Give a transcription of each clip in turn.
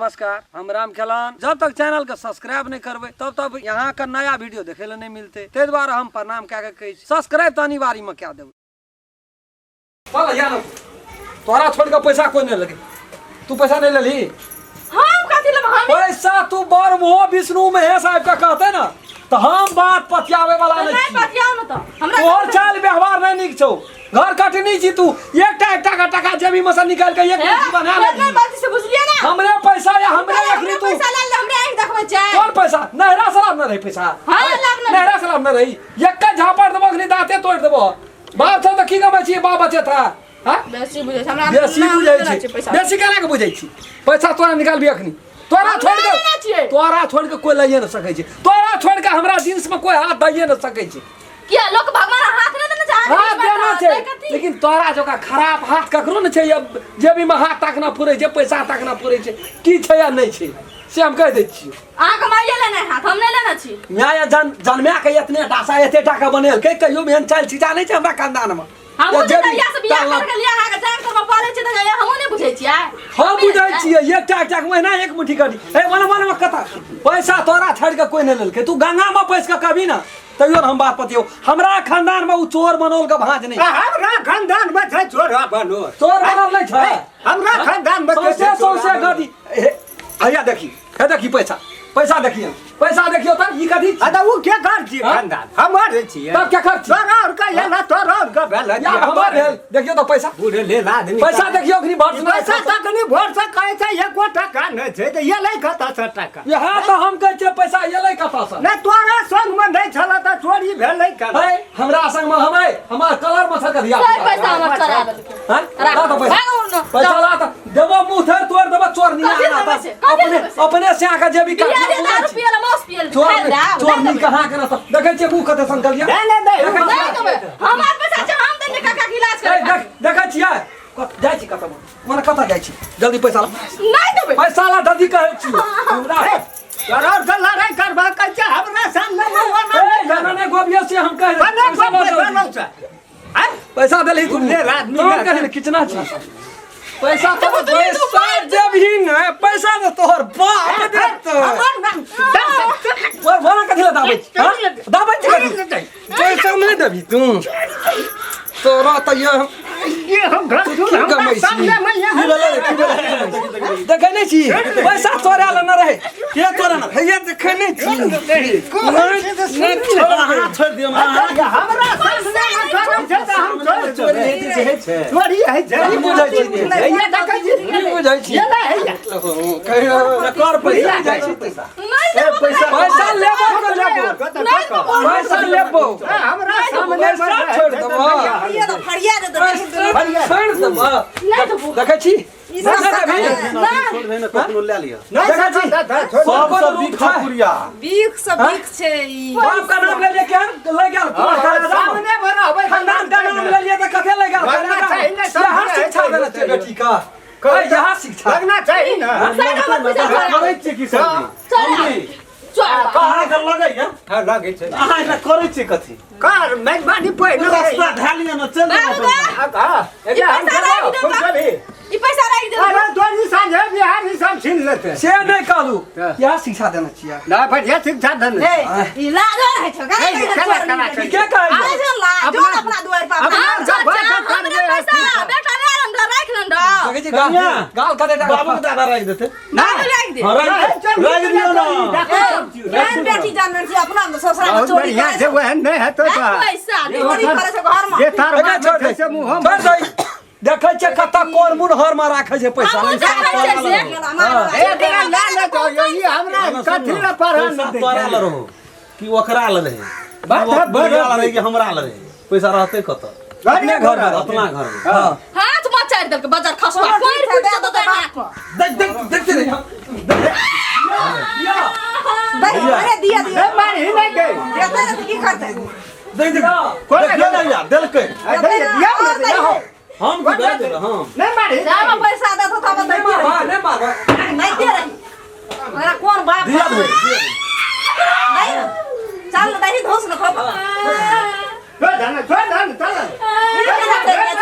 नमस्कार, हम राम खेलान। जब तक चैनल के सब्सक्राइब नहीं करबै तब तक यहाँ के नया वीडियो देखे ले नहीं मिलते, ताहि दुआरे हम प्रणाम कए के कहै छी सब्सक्राइब तऽ अनिवार्य में कए देबै। चल या न, तोरा छोड़ के पैसा कोई नहीं लगे, तू पैसा नहीं लेली। हम कथी लेब हम पैसा तू बड़ मुँह विष्णु महेश आबि के कहते ना तो हम बात पतियावे वाला नहीं नहीं छी। पतियाओ न तो हमरा तोहर चाल व्यवहार नहीं नीक छौ, घर कटनी छी तू, एकटा एकटा के टका जेबी में से निकाल के एक मुट्ठी बना ले लेली। बात से बुझलिए ना, हमरे पैसा या हमरे हमरे अखनी तू पैसा ले ले, हमरे आंख देखबै छै। कौन पैसा? नहरा शराब न रही पैसा। हाँ, लाभ न रही। नहरा शराब न रही, एक झापड़ देबो अखनी दांते तोड़ देबो। बाप छौ तऽ की कमै छी, बाप बचे था। हाँ? बेसी बुझै छै हमरा, बेसी नाम बुझै लेना छै, पैसा। बेसी केना के बुझै छी? पैसा तोरा निकालबी अखनी, तोरा हम छोड़ नहि लेने के छियै। तोरा छोड़ के कोई लइए न सकै छै, तोरा छोड़ के हमरा जींस में कोई हाथ दैए न सकै छै। किया लोक भगवान हाथ नहि देने छै? हाथ हाथ बीच में देना तऽ छै दै कथी? लेकिन तोरा जकाँ खराब हाथ ककरो नहि छै। अब जेबी में हाथ ताकना पुरै छै, पैसा ताकना पुरै छै, की छै या नहि छै से हम कहि दै छियौ। अहाँ कमाइए लेने हाथ, हम नहि लेने छी। न्याय जन जन्म्या के एतने डासा एते टाका बनेलकै, कहियो एहन चालि छिटा नहि छै हमरा खानदान में। हमहूँ या तऽ जेबी जहिया से बियाह ताला- कर गेलियै अहाँके जान करबऽ पड़ै छै तऽ जहिया हमहूँ नहि बुझै छियै। हम बुझै छियै, एकटा एकटा के महीना एक मुट्ठी करी। हे मन मन कथा पैसा तोरा छोड़ के कोई नहीं लेलकै, तू गंगा में पैस के कभी ना तैयो हम बात पतियो। हमरा खानदान में उ चोर बनौल के भांज नहीं। हमरा खानदान में छै चोर बनौल। चोर बनल नहीं छै हमरा खानदान में सौंसे सौंसे गदी। हे भैया देखी, हे देखी पैसा, पैसा देखिए, पैसा देखियो त ई कथी आ त उ के घर छी? हाँ? खानदान हमर छी। तब के घर छी? तोरा और के एला, तोरा और के भेल। या हमर भेल। देखियो त पैसा, बूढ़े लेल आदमी पैसा देखियो अखनी भर सुना। पैसा तखनी भोर से कहै छै एको टका नहि छै, तऽ एलै कतऽ से टका? यहाँ तऽ हम कहै छियै पैसा एलै कतऽ से? नहि तोरा संग में नहि छल तऽ चोरी भेलै केना? है हमरा संग में हम है हमर कलर में छल धिया सब पैसा हमर चोरा देलकै। हैं? ला तऽ पैसा। भागो न। पैसा ला तऽ देबो, मुँह थेर तोड़ देबो चोर निया कथी ना देबै तऽ। से? कथी अपने देबै से? अपने से आके जेबी बिया काटना दे बुझै दारू छी। पियल मांस पियल चोर खायल दारू, चोर नहि नी देबै। कहाँ के ना तऽ देखै छियै मुँह कते संकल या। नहि नहि नहि देखै नहि देबै। हमर पैसा छै, हम देने काका के इलाज ए, करे। देख देखै छियै जाइ छी कतऽ मने कतऽ जाइ छी? जल्दी पैसा ला। नहि देबै। पैसा ला जल्दी कहै छी हमरा। तोरा और से लड़ाई करबा कहै छै हमरा सामने में ओना ए, नहि जाना नहि गोबियो से हम कहि बना पैसा ला जल्दी। बनौ छै। आँय? पैसा देलही तू। ले आदमी तोहर ले। कहि ने किचना छी पैसा तो पैसा देबही ने, पैसा तो तोहर बाप देतौ। हमर नाम तोहर भोला कथी लए दाबै छी? हाँ? दाबै छी कथी? पैसा नहि देबही तू तोरा तऽ ये ये हम घर की सुन हमरा कमै छी? सामने में ये की भेलै रे? की भेलै? देखै नहि छी पैसा तोरा लए न रहै के तोरा न हैया देखै नहि छी। नहि छोड़, अहाँ छोड़ दियौ ना। हमरा सामने में करै छै तऽ हम छोड़ चोरी देबै। हेतै से होइ छै। चोरी होइ छै। की बुझै छी? हैया देखै छी। की बुझै छी? ये ले हैया। कर पैसा जाइ छी पैसा। नहि देबै। पैसा पैसा लेबो के लेबो, पैसा लेबो। हमरा सामने में पैसा छोड़ देबो। ये तो फरिया दे दे। पैसा छोड़ देबो। नहि देबो। देखै छी ई सब नहि देबही? नहि। छोड़ दे ने, कखनो लए लिअ। देखै छी सब कोन सब रूप बीख छै? पुरिया बीख से बीख छै ई। बाप का नाम ले लिए के ले गेल सामने में रहबै खानदान का नाम ले लिए तऽ कथे ले गेल? लगना चाही ने, सब यहाँ है, शिक्षा है, देने है, छै बेटी का, यहाँ शिक्षा लगना चाही ने। सर, हमर पैसा चोरा। करै छियै की सब्जी? चोरा। चोरा। अहाँ के लगैया हाँ, लगै छै। अहाँ एकरा करै छियै कथी? कर मेजबानी पहिने रास्ता धए लिअ ने, चलि बाबू जेबै। दा, हाँ, ई पैसा राखि दे खूब चली। ई पैसा राखि दे। अरे तोरी साँझे बिहारी सब छीन लेते। से नहि कहलू, यहाँ शिक्षा देने छियै ना बढ़िया शिक्षा देने। हे ई लाजो रहै छौ गाय। हे, केना केना ई के कहै अरे जो लाजो अपना दुआर पर अपना- हम चाचा, हमरे पैसा बेटा ले आन दे, राखि लेन दे। देखै छी गाल गाल कते टा बाबू के दादा राखि देतै। बाबू राखि दे। हाँ, राखि दे। राखि दियौ ने। केहन बेटी जानल छी अपना ससुरा में बहुत चोरी बढ़िया करै छै छै। ओहन नहि हेतौ तऽ पैसा दे। चोरी करै छै घर में। जे तार देखै छोड़ दे से मुँह छोड़ दे। देखै छियै कतऽ कोन मुन हर में राखै छै पैसा। हमहूँ देखै छियै से। एकरा लए ले जाओ, ई हमरा कथी लए पढ़ा पैसा नहि तोरा दै लए रहो कि ओकरा लए रहै? बात है, बुढ़िया लए रहै कि हमरा लए रहै? पैसा रहतै कतऽ? अपने घर में रहतै। अपना घर में। हाँ। हाथ मचारि देलकै बजर खसुआ पैर फूटि जेतौ तोरा हाथ में। देख देख देखते रही। या अरे दिया दिया नहि मारही नहि गई। देतै ने तऽ की करतै? देख देख कोना देखियौ ने यार, देलकै। दिया ने, दिया हो। हम की दे देबै हम? नहि मारही। जामे पैसा देतौ तब नहि दैते मारबा, रही। नहि मारबा। नहीं दे रही मेरा कौन बाप दिया देबै, दिया देबै। नहीं ना। चल दही धोस न खो। छोड़ दे ना, छोड़ दे ना,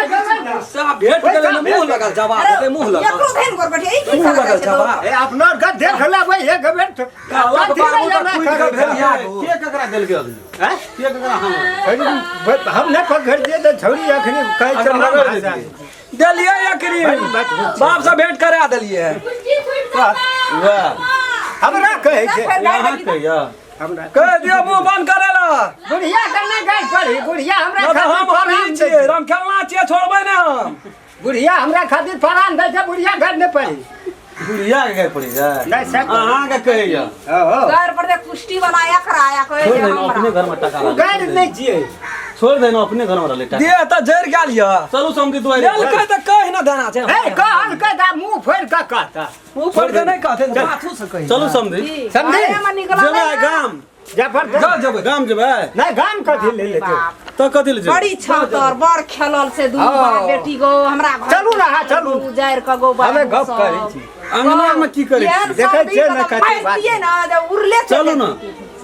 चल ना। साहब भेट गेलै ने मुँह लगल जवाब देतै मुँह लगल एकरो धैन गोर बैठे ई की मुँह करबै लगल छै जवाब ए अपना आर के देख लेबै एक बेर तो। कहलक कथी बाबू लए तऽ एना कुदि कऽ करै भेल छै? यहाँ के ककरा देलकै अभी हैं? के ककरा हम हम नहि पकड़ दिए तऽ छौड़ी अखनी कहै छै अगर रगड़ भाषा। देतियै। देलियै एकरी बाप से भेंट करा देलियै वाह हमरा कहै छै यहाँ कहिया हमरा कह दियौ मुँह बंद करे ला बुढ़िया के नहि गारि पड़ी बुढ़िया हमरा नहि तऽ खातिर हम फरान हमी दै छियै छै। राम खेलना छियै छोड़बै ने हम बुढ़िया हमरा खातिर फरान दै छै बुढ़िया गारि नहि पड़ी बुढ़िया के गाय पड़ी जाय नहि से अहाँ के कहैया हो घर पर दे कुश्ती वाला एकरा आया कहे छोड़ जे देना अपने हमरा घर में टका ओ गारि नहि छियै छोड़ देना अपने घर में रहले टका देह तऽ जरि गेल यऽ चलू समझी दुआरे लेलकै तऽ कहि ने देना छै हे कहल के दा मुंह फोड़ि कऽ कहता मुँह पर के नहि कहते पाछू से कहि चलू समझी समझी? घरे में निकलल जेबै ना। गाम जबरदस्त जा जेबै गाम जेबै नहि गाम कथी ले लेते बाप, तऽ कथी ले जेबै बड़ी छतर बड़ खेलल से दू हाँ। बाप बेटी गो हमरा घर चलू ना, हाँ, चलू। उजारि कऽ गो हमे बाबू गप सब। करै छी अंगना में की करै एहन छी देखै सब छियै दिन ने तऽ कथी बात मारितियै ने जे उड़ले चलि चलू ना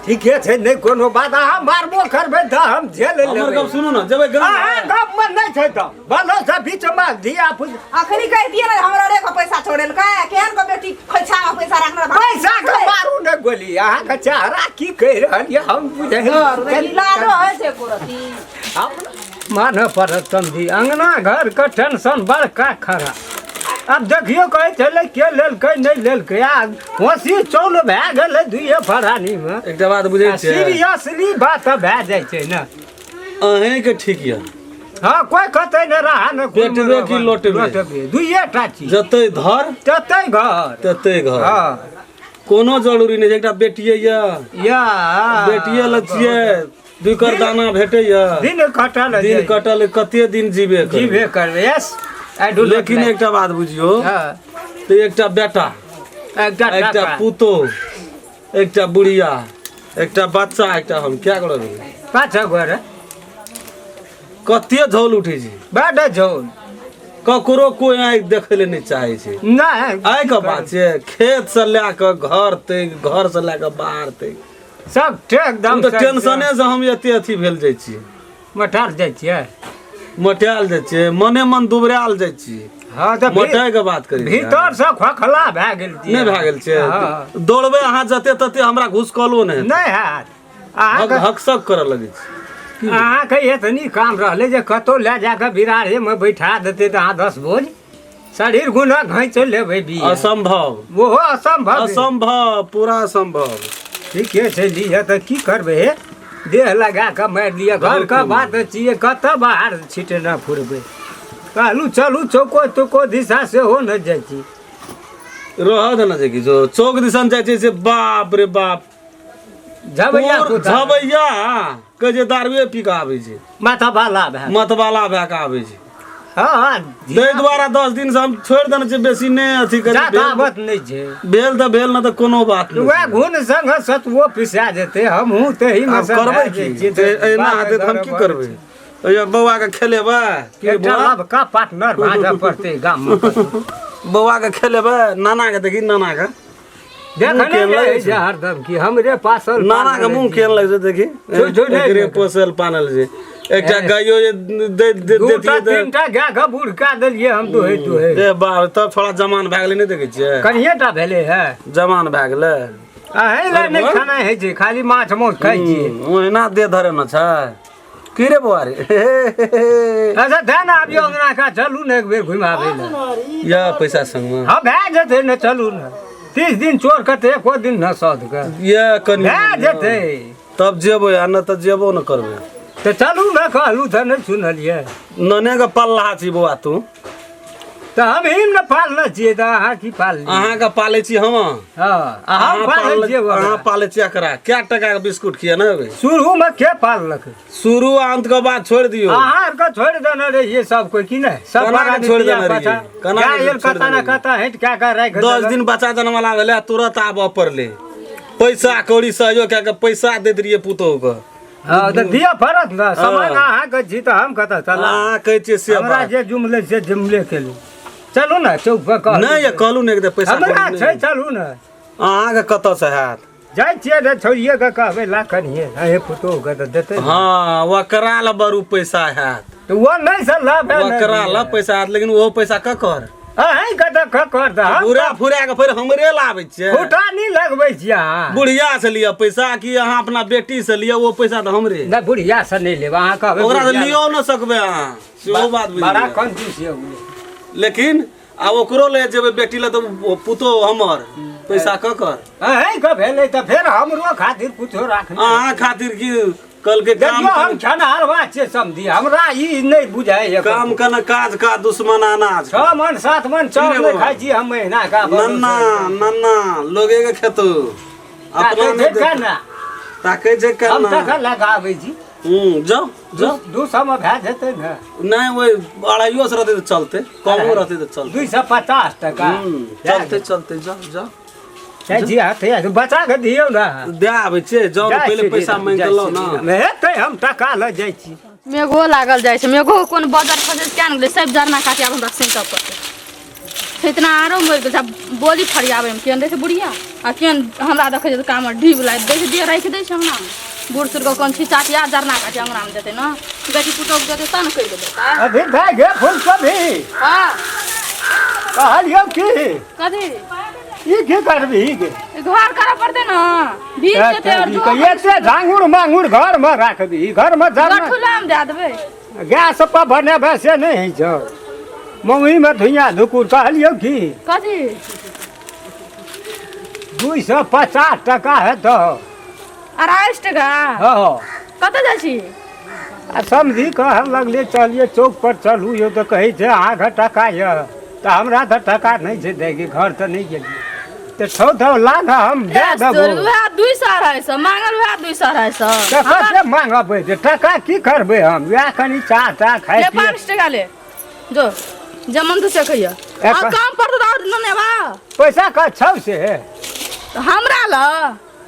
ठीके छै नहि कोनो बात अहाँ मारबो करबै तऽ हम झेल हमर लेबै गप सुनू ना जेबै गाम अहाँ गप मे नहि छै तऽ भलो से बीच मे धिया पुता अखनी कहि दियै ने हमरा रे के पैसा छोड़ेलकै केहन के बेटी खोइछा में पैसा राखने रह- पैसा के मारू ने गोली अहाँके चेहरा की कहि रहल यऽ हम बुझै इलाजो होइ छै एको रत्ती। मानऽ पड़त समझी अङ्गना घरके टेंशन बड़का खड़ा आब देखियौ कहै छलै के लेलकै नहि लेलकै आ होशी चौल भए गेलै दुइए फरानीमे एकटा बात बुझै छियै सीरियसली बात भए जाइ छै ने अहें के ठीक यऽ हँ कोइ कहतै ने रहा ने कोइ पेटबे कि लोटबे? लोटबे दुइए टा चीज जतै धर ततै घर ततै घर हँ कोनो जरूरी नहि छै एकटा बेटिए यऽ या बेटिए लए छियै दुइ कर दाना भेटैया दिन कटल दिन कटल कते दिन जीबे करबै। जीबे करबै यस I do लेकिन एकटा बात बुझियौ हँ तऽ एकटा बेटा एकटा एकटा टाका पुतोह एकटा बुढ़िया एकटा बच्चा एकटा हम क्या करब पाँच गोरे कते झोल उठै छै बड झोल ककरो कोइ आँखि देखै लए नहि चाहै छै नहि आइ के बात छै खेत से लए कऽ घर तक घर से लए कऽ बाहर तक सब एकदम तऽ टेंशने से हम एते अथी भेल जाइ छी मटार जाइ छियै मोटायल जाइ छियै मने मन दुबरायल जाइ छियै हँ तऽ मोटाय के बात करै छियै। भीतर से खोखला भए गेल छियै। नहि भए गेल छै हँ। दौड़बै अहाँ जते तते हमरा घुसकलो नहि हेतै। नहि हैत अहाँके हकसक करऽ लगै छै अहाँके एतनी काम रहलै जे कतहु लए जा कऽ बिरारेमे बैठा देतै तऽ अहाँ 10 बोझ शरीर गुना घैंच लेबै बिया असंभव ओहो असंभव असंभव पूरा असंभव ठीके छै लिअ तऽ की करबै हे देह लगा कऽ मारि लिअ घरके बात छियै कतऽ बाहर छिटने फुरबै कहलहुँ चलू चौको तौको दिशा सेहो नहि जाइ छी रहऽ देना छै कि जो चौक दिसन जाइ छै से बाप रे बाप झबैया कुत्ता। झबैया कहै छै दारुए पी कऽ आबै छै मतवाला भए मतवाला भए कऽ आबै छै हँ हँ ताहि दुआरे 10 दिन से हम छोड़ि देने छियै बेसी नहि अथी करै जात भेल आबत नहि छै भेल तऽ भेल नहि तऽ कोनो बात नहि वएह घुन संग सतुओ पिसा जेतै हमहूँ तहीमे आब करबै की एना हेतै तऽ हम की करबै अइयो बौआ के खेलेबै की एकटा बौआ लबका पार्टनर भाजऽ पड़तै गाममे बौआ के खेलेबै नाना के देखी नाना के देखने केहन लगै रहै छै? छै हरदम कि हमरे पासल नाना के मुँह केहन लगै छै देखी झूठ झूठ नहि एकरे लगै। पोसल पानल छै एकटा गाइयो जे दे दे दूटा देतियै तऽ तीनटा गाय के बूढ़ कए देलियै हम दुहै दुहै ए बाप तब थोड़ा जमान भए गेलै नहि देखै छियै कनिये टा भेलै हे जमान भए गेलै अहीं लए नहि खाना होइ छै खाली माछ माउस खाइ छियै ओहिना दे धरे न छै की रे बौआ रे अच्छा दे ने आबियौ अंगना का चलू ने एक बेर घुमाबै लए या पैसा संगमे हँ भए जेतै ने चलू ने 30 दिन चोर कतै एको दिन न सध के या कनि भए जेतै तब जेबै आ नहि तऽ जेबो न करबै तऽ चलू ने कहलू तऽ नहि सुनलियै नने के पल्ला छी बौआ तू तऽ हम ही ने पालने छियै तऽ अहाँ की पाललियै अहाँके पालै छी हम हँ अहाँ पालै छियै अहाँ ओकरा। पालै छियै एकरा कए टका के बिस्कुट खिया ने अबै शुरूमे के पाललक शुरू आ अंत के बाद छोड़ि दियौ अहाँ आरके छोड़ि देने रहियै सब कोइ की नहि सब केना के परानी छोड़ि धिया देने पाछा। रहियै? केना के गाय आयल छोड़ि कतऽ देने ने कतऽ हटि कए कऽ राखि 10 देलक। दिन बच्चा जनमला भेलै आ तुरत आबऽ पड़लै पैसा कौड़ी सहयोग कए के पैसा दैत रहियै पुतोहु के हँ तऽ दिअ पड़त ने सामान अहाँके छी तऽ हम कतऽ चला अहाँ कहै छियै से हमरा बात जे जुमलै से जुमले केलहुँ चलू ने चौक पर कहलहुँ नहि ये कहलहुँ ने एक पैसा हमरा कौड़ी छै नहि। चलू ने अहाँके कतऽसँ हैत जाइ छियै ने छौड़िए के कहबै ला कनिए अहे पुतोहु के तऽ देतै ने। हँ, ओकरा लए बड़ू पैसा हैत। तऽ ओ नहि से लाभ ओकरा लए पैसा हैत, लेकिन ओहो पैसा ककर? अहीं के तऽ ककर तऽ हम घुरा फुरा के फेर हमरे लाबै छियै। फुटानी लगबै छियै अहाँ। बुढ़िया से लिअ पैसा कि अहाँ अपना बेटी से लिअ, ओ पैसा तऽ हमरे। नहि, बुढ़िया से नहि लेब, अहाँ कहबै ओकरा से बुढ़िया- लियौ न सकबै अहाँ, सेहो बात बुझि बड़ा लिअ। कंजूस यऽ ओ। लेकिन आब ओकरो ले जेबै बेटी लए तऽ पुतोहु हमर पैसा ककर? अहीं के भेलै तऽ फेर हमरो खातिर कुछो राखने। अहाँ खातिर की कल के काम? देखियौ, हम खेनहारवा छियै समधी, हमरा ई नहि बुझाइए। काम कने काज का दुश्मन अनाज। 6 मन 7 मन चाउर ठीक नहि रे। खाइ छी हम महीना का। नन्ना नन्ना लोगे के खेतो अपना नहि छै देतौ। ताकै छै हम केना? तखन लगाबै छी। जाउ जाउ। 200 मे भए जेतै ने? नहि, ओहि 250 रहतै तऽ चलतै, कमो रहतै तऽ चलतै। 250 टका। चलतै चलतै, जाउ जाउ। जाइ छी, हाथे बचा कऽ दियौ ने। दए आबै छियै, जाउ ने, जाइ पहिले छी, पैसा मांगि जाइ कऽ लाउ छी। ने। हेतै, हम टका लऽ जाइ छी। मेघो लागल जाइ छै, मेघो कोन बजर खसै छै, किया ने गेलै सब जरना काटे। आब हमरा सैंतऽ पड़तै, इतना आरो मरि गेल छै। आब बोली फरियाबैमे केहन रहै छै बुढ़िया, आ केहन हमरा देखै छै तऽ कामर ढीब लागि दै छै, देह राखि दै छै अंगनामे। बूढ़ सूढ़के कोन छिचा जरना काटे अंगनामे देतै ने, बेटी पुतोहु देतै तब ने कहि देबै। अभी भए गेल फूल कभी। हँ। कहलियौ की? कथी? ई की करबही गे? घर करऽ पड़तै ने, भीज जेतै और जो एते झांगुर मांगुर घर में राखबही? घर में जरना गठुलामे दए देबै। गैस पर बनेबै से नहि होइ छौ, मम्मीमे धुइयाँ धुकुर। कहलियौ की? कथी? 250 टका हेतौ। 250 टका? हँ। कतऽ जाइ छी? आ समझी कहऽ लगलियै, चलियै चौक पर चलू यौ, तऽ कहै छै अहाँके टका यऽ, तऽ हमरा तऽ टका नहि छै दैके, घर तऽ नहि गेलियै, तऽ छौ तऽ ला ने, हम दए देबौ। वएह 200 250 मांगल, वएह 200 250। तऽ कते मांगबै जे टका की करबै हम? वएह कनि चाह ताह खाइ ले। पियै। 5 टका ले जो, जमन तू से कहिया आ कम पड़तौ तऽ आओर ने बा। पैसा कऽ छौ से? तऽ हमरा ल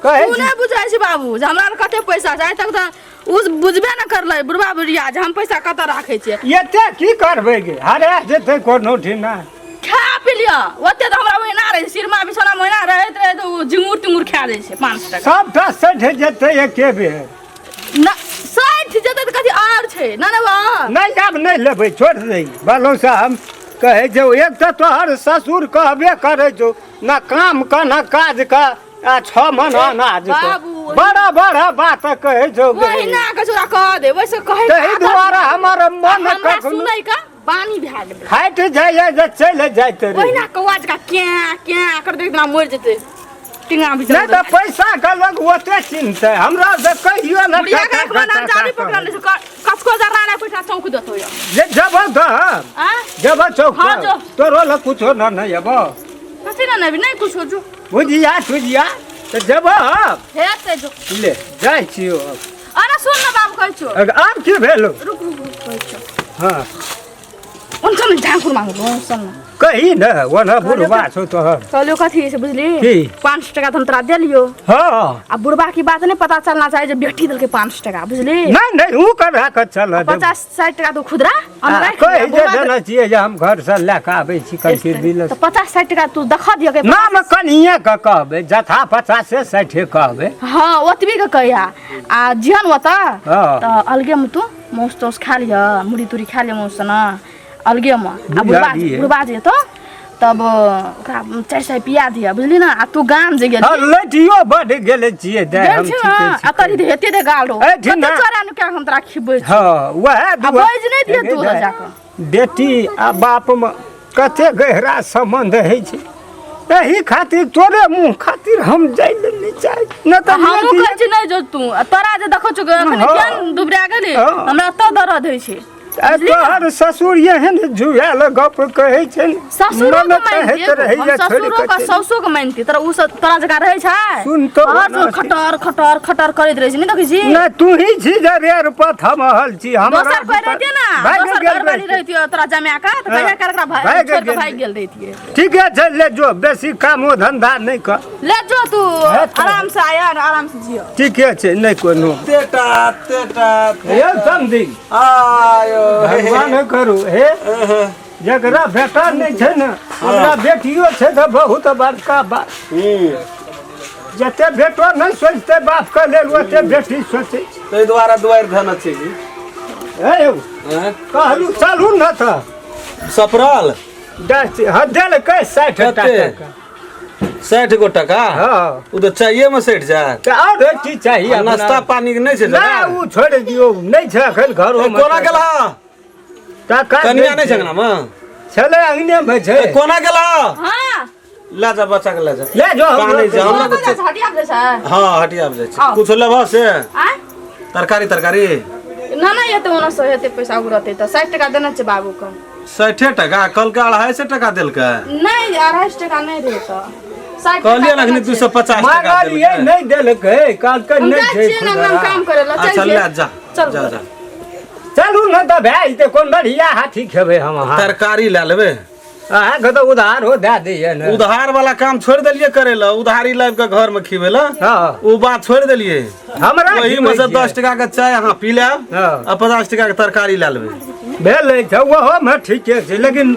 कहै तू छी। नहि बुझै छै बाबू जे हमरा लग कते पैसा छै। आइ तक तऽ ओ बुझबे ने करलै बुढ़बा बुढ़िया जे हम पैसा कतऽ राखै छियै। एते की करबै गे, हरा जेतै कोनो ठिना। खा पी लिअ, ओते तऽ हमरा ओहिना रहै छै, सिरमा बिछौना मे ओहिना रहैत रहैत ओ झिंगुर तिंगुर खा जाइ छै 5 टका। सबटा सठि जेतै एके बेर। न 60 जेतै तऽ कथी आर छै ना ने बा। नहि, आब नहि लेबै, छोड़ि दे बलौसा। हम कहै छौ, एक तऽ तोहर ससुर कहबे करै छौ, न काम का न काज का आ 6 मन अनाज के। बाबू, बड़ा बड़ा बात कहै छौ गे। ओहिना के चोरा कह दे, ओहिसे कहै ताहि दुआरे हमर मन हमरा कखनो सुनै का बानी भए गेलै। फाटि जाइए जे चलि जाइत रही। ओहिना कौआ जकाँ क्या क्या कर देख ना, मरि जेतै टिंगा भीतर। नहि तऽ पैसा के लोग ओते चिन्हतै, हमरा से कहियो ने। बुढ़िया के टका एक नाम जादी टका पकड़ल छै, कचको जरा नहि पैसा चौक देतो यो। जे जब तऽ हम आ जब चौक हाँ, पर, जो। तोरो लग कुछो न नहि अबो। कथी ना नहीं नहीं कुछ जो। भुजिया तुजिया तऽ जब हम हे ते जो। ले जाइ छियो अब। अरे सुन न बाबू, कहै छो। आब की भेलो? रुक रुक रुक, कहै छो। हाँ। उनका में झांकुर मांगलो, सुन न। कही न, ओना बुढ़वा छौ तोहर। कहलियो कथी से बुझली? की? 5 टका तऽ हम तोरा देलियो। हाँ। आ बुढ़बा की बात नहीं पता चलना चाहिए जे बेटी देलकै 5 टका, बुझली? नहि नहि, ऊ कर के चल। 50 60 टका तो खुदरा हम आ, राखि कहि लिअ, जे बुढ़बा देने छियै जे हम घर से लए कऽ आबै छी कंकीर बिल। तऽ 50 60 टका तू देखा दियो के। नाम कनिए के कहबै, जथा 50 60 कहबै। हाँ, ओतबी के कहिया आ जिहन ओतऽ। हाँ। तऽ अलगे में तू मांस तौस खा लिह, मुड़ी तुड़ी खा लिह, मांस न अलगे में। आ बुढ़बा बुझलियै। बुढ़बा जे एतौ तब ओकरा चाय साय पिया दिह, बुझली ने? आ तू गाम जे गेली। हँ, लैटियो बढ़ गेले छियै दे गेल हम छी ठीके ने छी। आ तरी हेते दे गाल रो ए, ठीक कते ना। चोरा नुका हम तोरा खिबै छी। हँ, वएह आ दुआरे। बाजि नहि दिअ तू ओतऽ जाकऽ। बेटी आ बाप मे कते गहरा संबंध होइ छै, एहि खातिर तोरे मुँह खातिर हम जाइ लए नहि चाहै छी। नहि तऽ हमहूँ लेकिन- कहै छी नहि जो तू, आ तोरा जे देखै छौ एखन हाँ। केहन दुबरा गेली। हाँ। हमरा एतऽ दर्द होइ छै। आ तोहर ससुर एहन जुआयल गप कहै छै ने, ससुरो मन के चाहैत मानतियै रहैए हम छोड़ि ससुरो कऽ के चलि। सासुओ के मानतियै, तोरा उ सब तोरा जकाँ रहै छै? सुन तो हर ओना छै। खटर खटर खटर करैत रहै छै, नहि देखै छी? नहि, तू ही छी जे रेर पर थमहल छी, हमरा दोसर कोइ रहितियै ने, भागि दोसर गेल घरवाली रहितियै। रहितियै तोरा जमा कऽ तऽ कहिया काल एकरा भागि छोड़ि कऽ गेल। भागि गेल रहितियै। ठीके छै, ले जो, बेसी कामो धंधा नहि कर। ले जो तू। हेतै। आराम से आया, आराम से जियो। ठीके छै, नहि कोनो। तेटा तेटा। यौ समधी। आयो। भगवान करू हे, जकरा बेटा नहि छै ने, ओकरा बेटियो छै तऽ बहुत बड़का बात। जते बेटो नहि सोचतै बापके लेल ओते बेटी सोचै छै। ताहि दुआरे दुआरि धन छै की। हे यौ, आँय? कहलू चलू ने तऽ। सपरल दस हँ देलकै 60 टा। कते? टका। 60 गो टका? हँ। ओ तऽ चाइए मे सठि जायत। तऽ आओर की चाही? आ अपना? नाश्ता पानी के नहि छै नहि, जोगाड़? ओ छोड़ि दियौ, नहि छै एखन घरो। ए, कोना गेलह? टका कनिया नहि छै अंगनामे? छलै, अंगनेमे छै। ए, कोना गेलह? हाँ। लए जा, बच्चा के लए जा। ले जो। कानै छै हमरा। कतऽ जाइ छै? हटिया पर जाइ छै? हँ, हटिया पर जाइ छै। आउ। कुछो लेबह से? आँय? तरकारी तरकारी। ना ना, एते ओना से हेतै पैसा उड़तै तऽ 60 टका देने छै बाबू के। 60 टका? कहलकै 250 टका देलकै। नहि, 250 टका नहि रहै तऽ 60 टका कहलियै ने देने अखनी छै। 250 टका मांगलियै, देलकै। नहि देलकै, कहलकै हम नहि जाइ छै छियै ने खुदरा। अंगनामे काम करै लए। अच्छा। चल। ले जा। चल। जा जा। चलू ने तऽ भए जेतै, कोन बढ़िया हाथी खेबै हम अहाँ। तरकारी लए लेबै। अहाँके तऽ उधार हो दए दैए ने। उधार वाला काम छोड़ि देलियै करे लए, उधारी लाबि कऽ घर में खिबै लए। हँ। ओ बात छोड़ि देलियै। हमरा ओही में से खिबै 10 टका के चाय अहाँ पी लेब। हँ। आ 50 टका के तरकारी लए लेबै। भेलै तऽ ओहोमे ठीके छै, लेकिन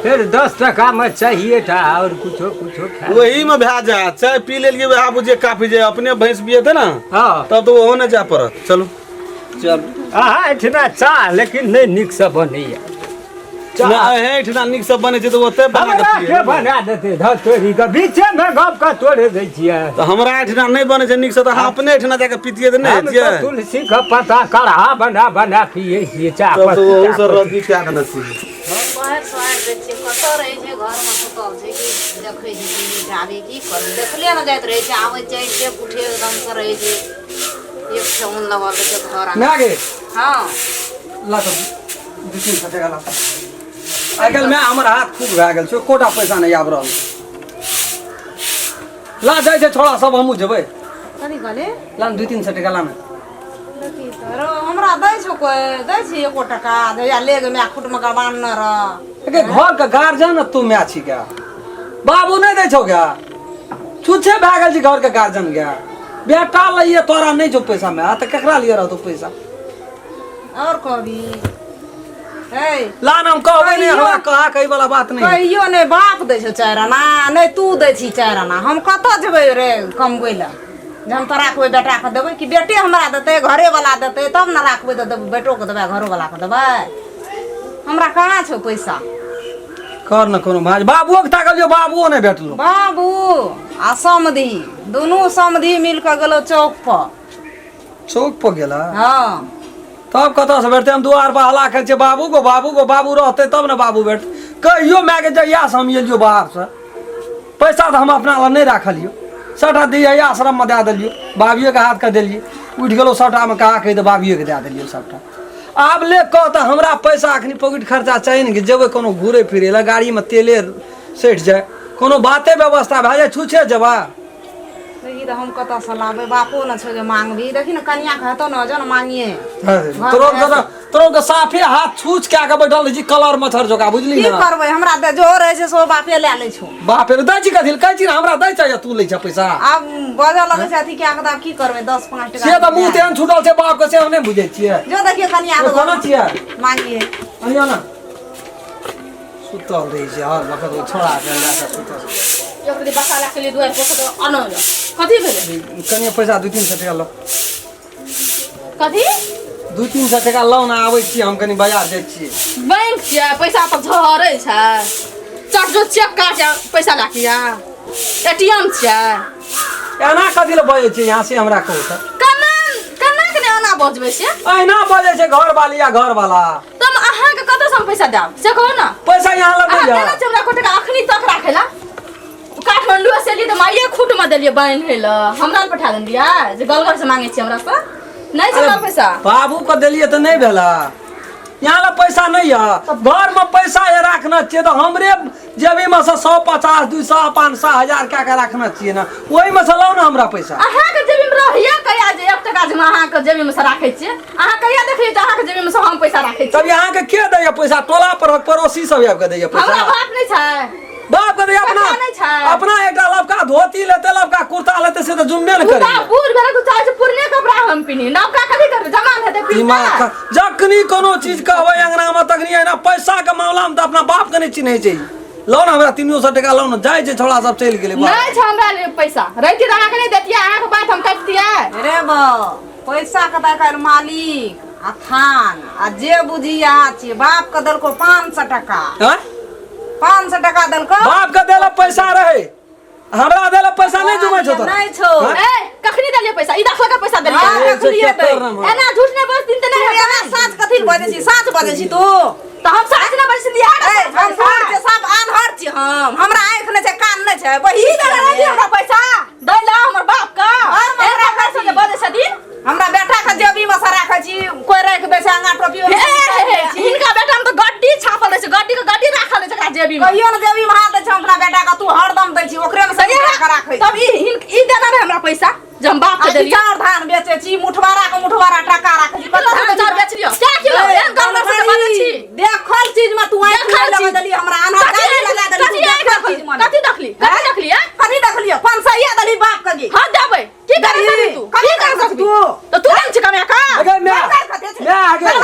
फेर 10 टकामे चाहिए टा आओर कुछो कुछो खाय। ओही में भए जायत, चाय पी लेलियै वएह बुझिए काफी, जे अपने भैंस बियेतै ने हँ। तब तऽ ओहो नहि जाय पड़त। चलू चल। अहाँ एहिठिना चाह लेकिन नहि नीकसँ बनैया। नहि, एहिठिना नीक से बनै छै तऽ ओते बना हमरा कऽ के पियै। बना देतै? धऽ तोरी के, बीचेमे गप के तोड़े दै छियै। तऽ हमरा एहिठिना नहि बनै छै नीक से तऽ अहाँ अपने एहिठिना जाके पीतियै तऽ नहि हम हेतियै? तऽ तुलसी के पत्ता काढ़ा बना बना पियै छियै चाह। तब तऽ पत्ती, ओहू चाह से पत्ती। रद्दी कए देने छियै। बाहर सोहार दै छियै, कतऽ रहै छै? घरमे सुतल छै कि देखै छै टीवी टावी? की करू, देखले ने जाइत रहै छै। आबै जाइते पुठे एकदमसँ रहै छै, एक ठेहुन लगल रहै छै घर आंगन। माय गे। हँ। ला तऽ 200-300 टका ला। आइ काल्हि माय हमर हाथ खूब भए गेल छै, एकोटा पैसा नहि आबि रहल छै। ला, जाइ छै छोड़ा सब, हमहूँ जेबै। कथी कहली? ला ने, 200-300 टका ला ने। देखी तऽ रो, हमरा दै छौ कोइ? दै छी एको टका? जहिया ले गे माय, खुटमे के बान्हने रह। गे, घर के गार्जियन तू माय छी गे, बाबू नहि दै छौ गे? छुच्छे भए गेल छी घर के गार्जियन गे। बेटा लइए तोरा नहि छौ पैसा माय, तऽ केकरा लिए रहतौ पैसा? और कहबी हे? ला ने, हम कहबै नहि, हमरा कहा कहै वाला बात नहि। कहियो नहि बाप दै छौ 4 आना, नहि तू दै छी 4 आना। हम कतऽ जेबै रे कमबै लए जे हम तऽ राखबै बेटाके देबै कि बेटे हमरा देतै? घरे वाला देतै तब ने राखबै तऽ देबै, बेटोके देबै, घरो वालाके देबै। हमरा कहाँ छौ पैसा? कर ने कोनो भाज, बाबुओ के ताकलियो, बाबुओ नहि भेटलो। बाबू आ समधी दुनू समधी मिल कऽ गेलो चौक पर। चौक पर गेला? हँ। तब कतऽ से भेटतै? हम दुआर पर हल्ला करै छियै, बाबू गो, बाबू गो। बाबू रहतै तब ने बाबू भेटतै। कहियो मायके, जहिया से हम एलियो बाहरसँ, पैसा तऽ हम अपना लग नहि राखलियो, सबटा दिया आश्रममे दए देलियो, बाबियोके हाथके देलियै। उठि गेलहुँ सबटामे कहा कहि तऽ बाबियोके दए देलियै सबटा। आब ले कह तऽ, हमरा पैसा अखनी पॉकेट खर्चा चाही ने कि जेबै कोनो घुरै फिरै लए, गाड़ीमे तेले सठि जाय, कोनो बाते व्यवस्था भए जाय, छुछे जेबै। देखी तऽ, हम कतऽसँ लाबै? बापो ने छौ जे मांगबी। देखी ने, कनियाके हेतौ ने, जो ने मांगिए। तोरो तोरो के साफे हाथ छूछ कए के बैठल रहै छी कलर मच्छर जोका, बुझली की ने? करबै, हमरा तऽ जो रहै छै सेहो बापे लए लै छौ। बाप रे, दै छी कथी लए? कहै छी ने हमरा दै छै, तू लै छ पैसा। आब बजऽ लगै छै अथी कए कऽ, तऽ आब की करबै? 10-5 टका। से तऽ मुँह तेहन छूटल छै बाप के, से हम नहि बुझै छियै। जो देखिए कनिया के। कोना छियै? मांगिए। अनियो ने, सुतल रहै छै हर वक्त ओ छोड़ा के लए कऽ सुतल। एक दिन बच्चा लए के लिए दुआरि पर तऽ अनो कथी भेलै? कनिए पैसा, 200-300 टका लऽ। कथी? 200-300 टका लऽ ने, आबै छियै हम, कनि बाजार जाइ छियै। बैंक छियै? पैसा सब झरै छै? चट जो चेक काट पैसा लए के आ, एटीएम छियै? एना कथी लए बजै छियै यहाँ से, हमरा कहू तऽ। केना केना के नहि एना बजबै से? अहिना बजै छै घरवाली या घरवाला। तऽ हम अहाँके कतऽसँ हम पैसा देब से कहू ने। पैसा यहाँ लग अहाँ नहीं देने है। छी हमरा एको टका अखनी तक राखै ला? काठमांडू से एलियै तऽ माइये खूटमे देलियै बान्हि लए, हमरा लए पठा देलियै जे गलगर से मांगै छियै हमरा से? नहि छै हमरा पैसा। बाबू के देलियै तऽ नहि भेला? यहाँ लग पैसा नहीं है? घर में पैसा ये राखना चाहिए तऽ हमरे जेबी में से 150, 200, 500, 1000 कए के राखना चाहिए ने, ओहि में से लाउ ने हमरा पैसा। अहाँके जेबीमे रहैया कहिया जे 1 टका जे हम अहाँके जेबीमे से राखै छियै? अहाँ कहिया देखलियै जे अहाँके जेबीमे से हम पैसा राखै छियै? तब यहाँ के के दैया पैसा? टोला पर पड़ोसी सब आबि के दैया हमरा पैसा? बाप नहि छै? बाप के दैया अपना? कका नहि छै? अपना एकटा लबका धोती लेते, लबका कुर्ता लेते, से तऽ जुम्मे ने तू करैया। तऽ बूढ़ भेलै, तू चाहै छै पुरने कपड़ा हम पिन्ही, नवका कथी करबै? जमा हेतै दिमाग पिन्हतै। जखनी कोनो चीज कहबै अंगना में तखनी एना पैसा के मामला में तऽ अपना बाप के नहीं चिन्है छै। लौ ने हमरा 300 टका लौ ने जाइ छै छोड़ा सब चलि गेलै बाहर। नहीं छै हमरा लिए पैसा रहिती तऽ अहाँके नहि देतियै अहाँके बात हम कटितियै रे बा पैसा के तऽ आइकाल्हि मालिक आ थान आ जे बुझी अहाँ छियै बाप के देलको 500 टका आँय? 500 टका देलको बाप के देला पैसा रहे हमरा देला पैसा नहीं जुमै छौ तोरा नहीं छौ हाँ? ए कखनी देलियै पैसा ई देखलक पैसा देलियै हाँ, ए, कखनी से एतै? केकर नाम है? एना झूठ नहि बजथिन तऽ तू नहि एना हेतै साँच कथी लए बजै छी साँच बजै छी तू तऽ हम साँच नहि बजै छी इएह ए, हम बूढ़ छियै सब आन्हर छी हम हमरा आँखि नहि छै कान नहि छै बही ई देने रहथिन हमरा पैसा दै लए हमर बाप के घरमे एना राखै पैसा छी। जे बजै छथिन हमरा बेटा के जेबी में से राखै छी कोई राखि दै छै आगाँ टोपी हे हे हे हिनका बेटा में तऽ गड्डी छापल रहै छै गड्डी के गड्डी राखल रहै छै एकरा जेबी में कहियो ने जेबी में हाथ दै छै हम अपना बेटा के तू हरदम दै छी ओकरे में से तऽ उठा के राखै छी तब ई ई देना रहै हमरा पैसा जे हम बाप के आ देलियै चाउर धान बेचै छी मुठवारा के मुठवारा टका राखै छी किलो धान चाउर बेच लियौ क्या किलो एहन गड़बड़ से बजै छी देखल चीज में तू आँखि देखल नहि लगा चीज। देली हमरा अनहर कथी गाली लगा देली कथी तू आँखि देखल देखली चीज में कथी देखली कथी देखली हैं कथी देखलियो 500 देली बाप के गे हाँ देबै की कर सकबी तू कथी की कर कर सकबी तू? तो तू नहीं छी कमाया का अगे मैं मैं आगे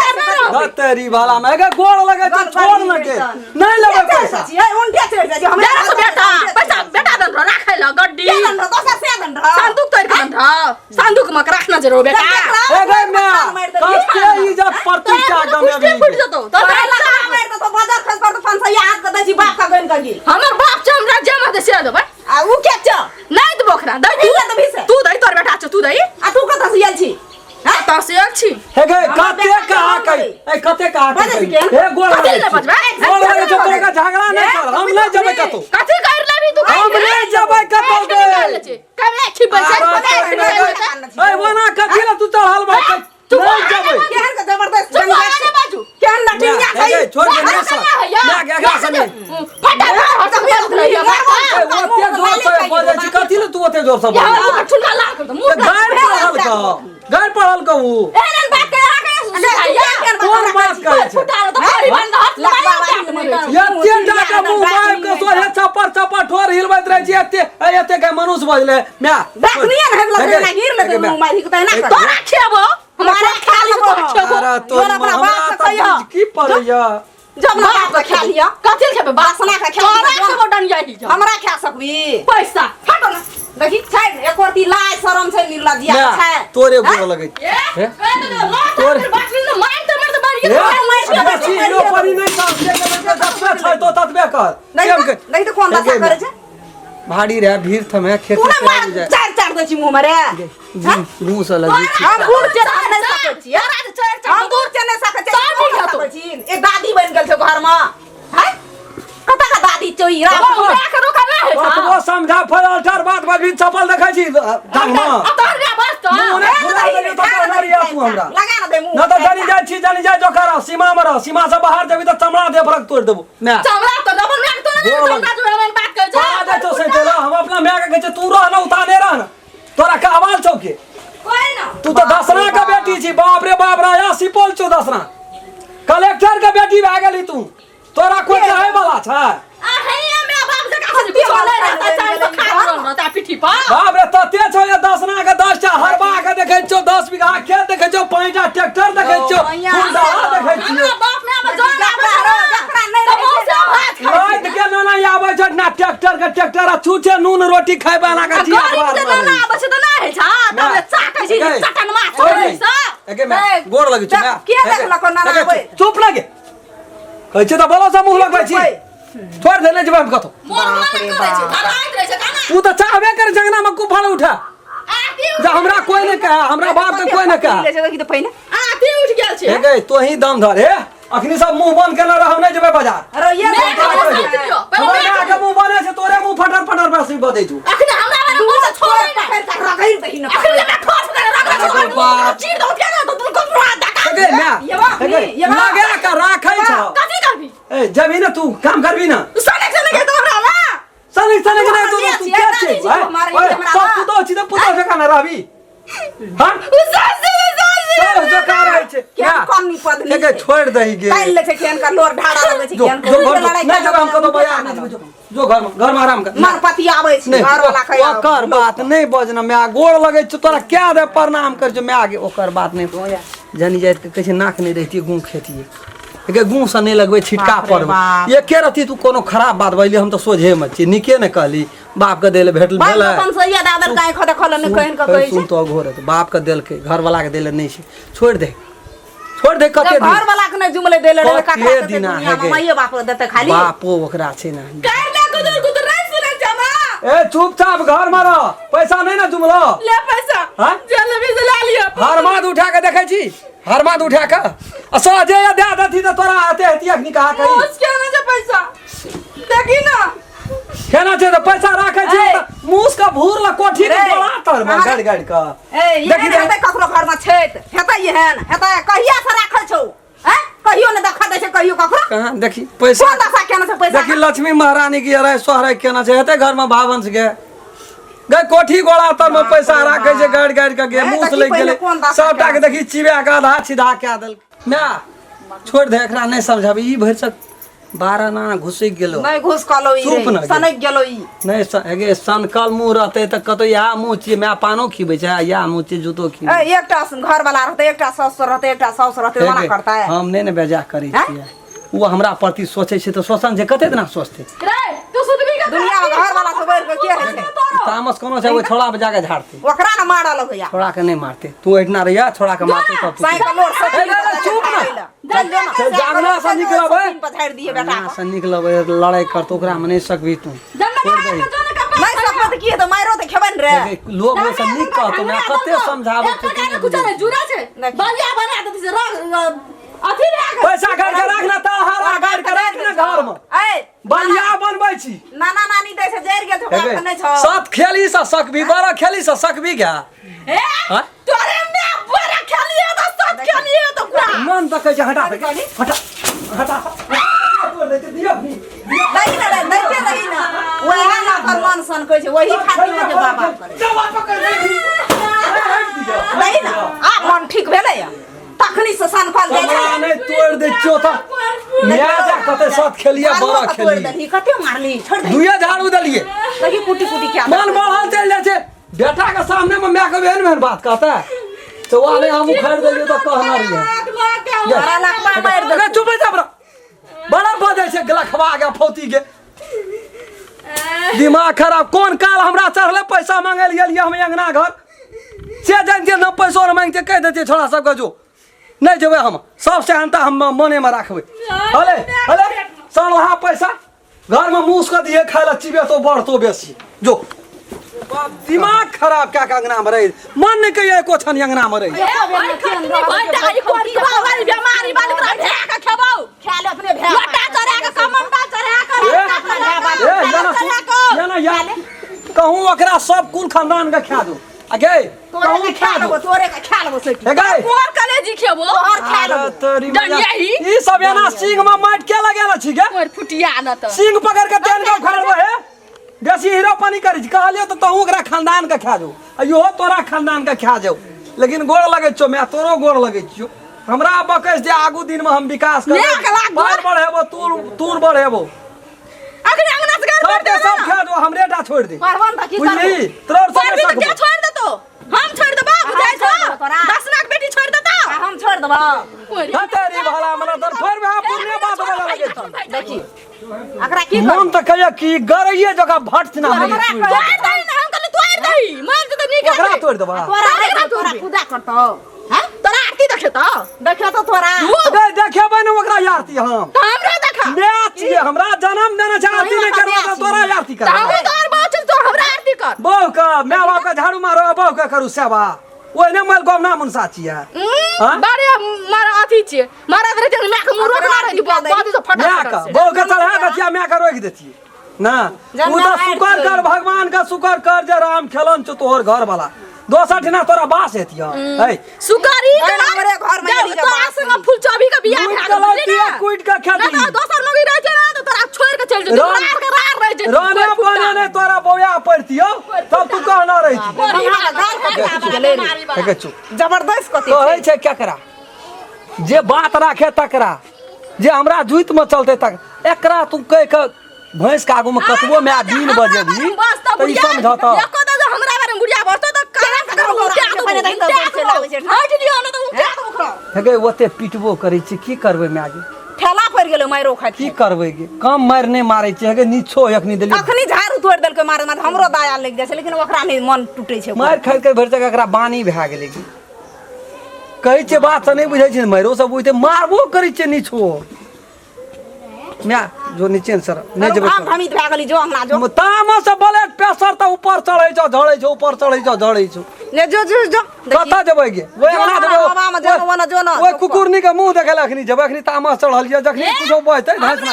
धतेरी वाला में अगे गोड़ लगे छै छोड़ न के नहीं लेबै पैसा उल्टे चढ़ि जाइ छै हमरा देना सो बेटा पैसा बेटा दन रहो राखै ल गड्डी के दन रहो दोसर से दन रहो संदूक तोड़ के दन रहो संदूक में रखना जरूर बेटा अगे मैं कते इज्जत प्रतिष्ठा कुश्ती फूट गमेबी जतो तो तोरा लगा मारि देतौ बाजार खस पर तऽ 500 हाथ के दै छी बाप के गनि के गे हमर बाप छै हमरा जे मत से देबै आ उ के छौ नहीं देबो ओकरा दे तू देबही से? तू दे तोर बेटा छौ तू दे आ तू कतऽ से आयल छी हैं तो से आयल छी हे गे हमर कते बेटा के कहा हम कही देबै। ए कते कहा बजै कही छी केहन? ए गोड़ कथी लगे ले छै बजबै? गोड़ लगे छै तोरा के झगड़ा नहीं कर हम नहीं जेबै कतौ कथी कर लेबी तू हम नहीं जेबै कतौ गे कमे खिबै छै अरे पता तोरा है के- ए ओना कथी ले तू चढ़ल बा तू नहीं जेबै केहन के जबरदस्त चुप आने बाजू केहन लटिंगा हे गे छै छोड़ दे नहीं सर मैं एकरा से नहीं फटाफट हर तक बोलत रहिए ए ओते जोर से बजै छी कथी ले तू ओते जोर से बजै यहाँ ठुनका ला कर मुंह गारि पढ़ल कह गारि पढ़ल कहू एहन बात के अहाँ के सुझाइया कोन बात कहै छै फुटा तो परी बंद हट एते टाका मुँह मारि के सोहे चप्पर चप्पर ठोर हिलबैत रहै छी एते ए एते के मनुष्य बजले म्या देखनिये ने हेबला ना गिर ले मुंह मारि के तहिना कर तोरा खेबो हमरा खा लेबो खेबो अरे तो तोरा अपना हमरा बाप के तऽ कहियो। बुझ की पड़ैया जब ना बाप के खा लिया कथी ले खेबे बासना के खा तोरा लिया खेबो डनिया ही हमरा खा सकबी पैसा हटो ना देखी छै एको रती लाज शरम छै निर्लज्जिया म्या छै तोरे गोड़ लगै ए हे? कह दे लात तोर- बाटली ने मार त मार त मार हे, बेसी हिरो परी नहि कर, से के बेटे जतबे छै तो ततबे कर नहीं केम तो के- नहीं तो कोन हे दशा गे करे छै भारी रहे भीड़ थमे खेत तू ना मार चार चार दै छी मुंह में रे मुँह से लगी छी हम बूढ़ के रह नहीं सकै छी हम बूढ़ के नहीं सकै छी तोर हम नहीं हेतौ। सकै छी एक दादी बनि गेल छै घर में हैं कतऽ के दादी छौ ई राम कतबो समझा फल अल्टर बात बजबी चप्पल देखै छी टांग में मुँह नहि फुला देलियौ तऽ कहने रहियै तू हमरा लगा ना दे मुंह न तऽ जानी जाइ छी जानी जाइ जोकर रह सीमा में रह सीमा से बाहर जेबी तऽ चमड़ा देह फरक तोड़ि देबो माय तोरा दै छौ सैतेला हम अपना माय के कहै छियै तू रह न उताने रह न तोरा के आवाज छौ के कोई ना तू तऽ दसना के बेटी छी बाप रे बाप राजा सुपौल छौ दसना कलेक्टर के बेटी भए गेली तू तोरा कोई चाहे वाला छै बाप रे तते छौ ये दसना के 10 टा हरबा के देखै छौ 10 बीघा खेत देखै छौ 5 टा ट्रैक्टर देखै छौ फूलदारा देखै छियौ राति के नाना आबै छै ना ट्रैक्टर के ट्रैक्टर आ छूछे नून रोटी खाय वाला के छी एके मैं गोड़ लगै छौ मैं के देखलको नाना आबै? चुप लगे कहै छै तऽ बोलो से मुँह लगबै छी छोड़ दे नहि जेबै हम कतौ तू तऽ चाहबे कर जंगना में कुफड़ उठा जे हमरा कोई नहीं कहे हमरा बाप के कोई नहीं कहे पहिने हे गई तो ही दम धर हे अखनी सब मुंह बंद केने रह हम नहीं जेबै बाजार अरे ये हमरा माय के मुंह बने छै तोरे मुंह फटर फटर बस बदै छौ हे गई माय हे गई लगा के राखै छौ ए जबी ना तू काम करबी ना सने सने के नहीं तो तू के छै ओए सब पुतौ छी तऽ पुतौ जकाँ ना रहबी हां सब जकाँ रहै छै केहन कम पद हे गई छोड़ दही गे काल्हि लै छै केहन का लोर ढाड़ा लगै छै जो केहन जो घर जो नहीं जब हम कतौ बाजार नहीं जेबै जो जो घर में घर में आराम कर मर पति आबै छै नहीं घर वाला खाइ ओकर बात नहीं बजना माय गोड़ लगै छौ तोरा क्या दे प्रणाम कर जो माय आगे ओकर बात नहीं जनी जाइत के कहै छै नाक नहीं रहितियै गूँ खेतियै एके गुँ से नहि लगबै छिटका बाप रे पर बाप। एके रति तू कोनो खराब बात बजली हम तऽ सोझे मे छी नीके ने कहली बाप के देले भेटल बाप भेलै अपन सैया दादर काहे खदे खल ने कहन के कहै सुन छै तो घोर बाप के देलकै घरवाला के देले नहि छै छोड़ि दे छोड़ि दे कते जब दिन घर वाला के नहीं जुमले देले रहे कते ककरा देते दिना दुनिया में हेगे। माइये बाप के देते खाली बापो ओकरा छै ने कर ले गुदुर गुदुर नहीं सुने जमा ए चुपचाप घर में रह पैसा नहीं ना जुमलो ले पैसा हाँ? जे लेबी से ले लियो हरमाद उठा के देखै छी हरमाद उठा के आ सहजे या दे देती तऽ तोरा आते हेती अखनी कहा कही मुस के ना जे पैसा देखी ना केना छै तऽ पैसा राखै छी ए। तऽ मूस के भूर ल कोठी के रे। गोला तर में अहाँ- गाड़ि गाड़ि के ए देखी एहन रे। हेतै ककरो घर में छैत हेतै एहन हेतै कहिया से राखल छौ हैं कहियो ने देखा दै छै कहियो ककरो कहाँ देखी पैसा कोन दशा केने छै पैसा देखी लक्ष्मी महारानी की अरे सोहरे केना छै हेतै घर में भावंश के गए कोठी गोला तर में पैसा बाप रे राखै छै बाप। गाड़ि गाड़ि के गे ए, मूस देखी लागि पहिले गेलै कोन दशा सबटा के केना देखी चिबा के आधा छिधा कए देलकै माय छोड़ि दे एकरा नहि समझाबी ई भरि सक 12 आना घुसि गेलो नहीं घुस कलो ई चुप रे, न गे। सनक गेलो ई नहि हेगे सनकल मुँह रहतै तऽ कतौ इएह मुँह छियै माय पानो खिबै छै इएह मुँह छियै जूतो खिबै ए एकटा घर वाला रहतै एकटा सास रहतै एकटा साउस रहतै मना हेगे, करता है हम नहि ने बेजा करै हैं? छियै ओ हमरा प्रति सोचै छै तऽ सोचन छै कते दिना सोचतै रे तू सुतबी के दुनिया में घर वाला से बढ़ि के के होइ छै तामस कोनो छै ओहि छोड़ा पर जाके झाड़तै ओकरा ने मारल होइया छोड़ा के नहि मारतै तू एहिठिना रहिया छोड़ा के मारतै तब तू साइकिल और सब ए, ए, चुप ना। चल जो ना चल, जागना से निकलबै। पछाड़ि दिए बेटा अंगना से निकलबै लड़ाइ करतौ ओकरामे नहि सकबही तू जन्म छोड़ दही। नहीं सकबे तऽ की हेतै मारो तऽ खेबै ने रे हेगे, लोग ओहिसँ नीक कहतौ माय कते समझाबै एक प्रकार के कुछ नहीं जुड़ा छै देखी। बलिया बना देती से रंग अथी भए गेल पैसा गाड़ि के राख ना तहरा गाड़ि के राख ना घर में ए बलिया बनबै छी नाना नानी दै छै जरि गेल छौ हेगे, बाप नहि छौ सत खेली से सकबी बड़ा खेली से सकबी क्या ए हाँ? तोरे में बड़ा खेलिए तो सब खेलिए तो पूरा मन तऽ कहै छै हटा दे हटा हटा तोड़ दै छै, दिअ नी। दही ने रे दैते रही ने वएह ना पर मन सन कहै छै वही खातिर के बाबा करे दवा पकड़ ले हट दिअ। दही ने आब मन ठीक भेलै या तखनी से सन फल जाइ हमरा छै नहि तोड़ दै छियौ तऽ माय जा कते सत खेलिए मारबो बड़ा तऽ तोड़ि खेलिए देलही कते मारली छोड़ दही दुए झाड़ू देलिए देखी कुटी कुटी क्या मन बढ़ल चलि जाइ छै बेटा के सामने में माय के एहन एहन बात कहता तो वाले हम उखाड़ देलिए तऽ कहना रहिए बड़ा लखबा मारि अरे देलकै चुप रह जा बड़ा बड़ा बजै छै गलखवा के फौती के दिमाग खराब कोन काल हमरा चढ़ले पैसा मांगे लिए गेलियै हम अंगना घर से जानतियै न पैसो ने मांगते कहि देतियै छोड़ा सबके जो नहि जेबै हम सब सेहनता हम मनेमे राखबै हले हले सड़लहा पैसा घरमे मूस के दिए खाय लए चिबेतो बढ़तो बेसी जो दिमाग खराब कए के अंगनामे रहि मन नहि कहिया एको क्षण अंगनामे रहि ए, या ना सुन, या ना या कहूँ ओकरा सब कुल खानदान के खा दो आ गे तोरे कहूँ के खा खा दो लेबो तोरे के खा लेबो से हे गे कोन कलेजी खेबो तोहर खा अरे लेबो तोरी मैया। डंडिया ही। ई सब एना सिंह में माटि के लगेला छी गे कोर फुटिया न त सिंह पकड़ के तेल के उखाड़बो हे बेसी हीरो पानी करै छी कहलियो तऽ तहूँ ओकरा खानदान के खा जाओ आ इहो तोरा खानदान के खा जाओ लेकिन गोड़ लगै छियौ माय तोरो गोड़ लगै छियौ हमरा बकैस जे आगू दिन में हम विकास करबै मायके लाग गोड़। पार बढ़ेबो तूर तूर बढ़ेबो अखने अंगना से घर सबके सब खा जाओ हमरे टा छोड़ि दे पढ़वन तऽ की बुझली तोर पर सब भी तऽ के छोड़ देतो हम छोड़ देबा बुझाइ छोड़ छौ देबो तोरा। 10 लाख बेटी छोड़ देता आ हम छोड़ देबो तेरी भला मना तर फेर वएह पुरने बात बोलऽ लगै छी देखी एकरा की मन तऽ कहिया कि गरैये जकाँ भट ना हमरा मरी कहै- तोड़ दही ना हम कहली तोड़ दही मर जेतै नीक ओकरा हेतै। तोड़ि देबा तोरा तोरा तोरा पूजा करतौ हैं तोरा आरती देखेतौ देखियो तो तोरा अरे देखेबै ने ओकरा आरती हम तऽ हमरा देखा माय छियै हमरा जन्म देने छै आरती नहि करबै तऽ तोरा आरती तऽ हमरे करबै तोहर बाप छै तो हमरा आरती कर बहू के माय बाप के झाड़ू मारो आ बहू के करू सेवा ओहिने मल गमना मुनसा छियै हाँ? बारे मारा अथी छियै मारा रहै छै माय के मुँह रोकना रहै छै बाजू से माय फटा के बहू के चढ़ा दै छियै माय के रोकि दै छियै ना जब उ तऽ माय शुक्र छियै। कर भगवान के शुक्र कर जे राम खेलन छौ तोहर घर वाला दोसर ठिना तोरा बास हेतिय है सुकारी अरे हमरे घर में एली तोरा बास संग फूल चौबी के बियाह लूटि भए के गेल लैतियै, बुझली ने? कुटि के ना खेती तऽ दोसर मौगी रहै छै ने तऽ तोरा छोड़ि के चलि जेतौ रान- रार के रार रहि जेतौ राने बने ने तोरा बौया पड़तियौ तब तू कहना रहिती देखे चुप जबरदस्त कथी कहै छै केकरा जे बात राखे तकरा जे हमरा जुइत में चलते तक एकरा तू कह के भैंस के आगू में कतबो माय दिन बजेबी तऽ ई समझत एको तऽ जे हमरा बारे में बुढ़िया बजतौ तऽ काना से ओकरा उठा आगे पहिने देखी तऽ देबौ चलि आबै छै। हटि लियौ ने तऽ उठा देबौ ओकरा हे गे ओते पिटबो करै छी की करबै माय गे ठेला पड़ि गेलै मारिओ खाइत की करबै गे कम मारि नहि मारै छियै गे नीछो एखनी देलियै। अखनी झाड़ू तोड़ि देलकै मारे मारे, हमरो दया लागि जाइ छै, लेकिन ओकरा नहि मन टूटै छै। मारि खाइत खाइत भरि जगह एकरा बानी भए गेलै गे। कहै छियै बात से नहि बुझै छै, मारिओ सब बुझतै, मारबो करै छियै नीछो। माय जो नीचे ने सर नहि जेबै। हम भ्रमित भए गेली, जो अंगना जो। तामस से ब्लड प्रेशर तऽ ऊपर चढ़ै छौ झड़ै छौ, ऊपर चढ़ै छौ झड़ै छौ। ने जो जो जो। कतऽ जेबै गे? ओहि जो अंगना ना, जेबै। हवामे जो ना, ओना जो ना। ओहि कुकुरनी के मुँह देखै लए अखनी जेबै, अखनी तामस चढ़ल यऽ, जखनी किछो बजतै धैसना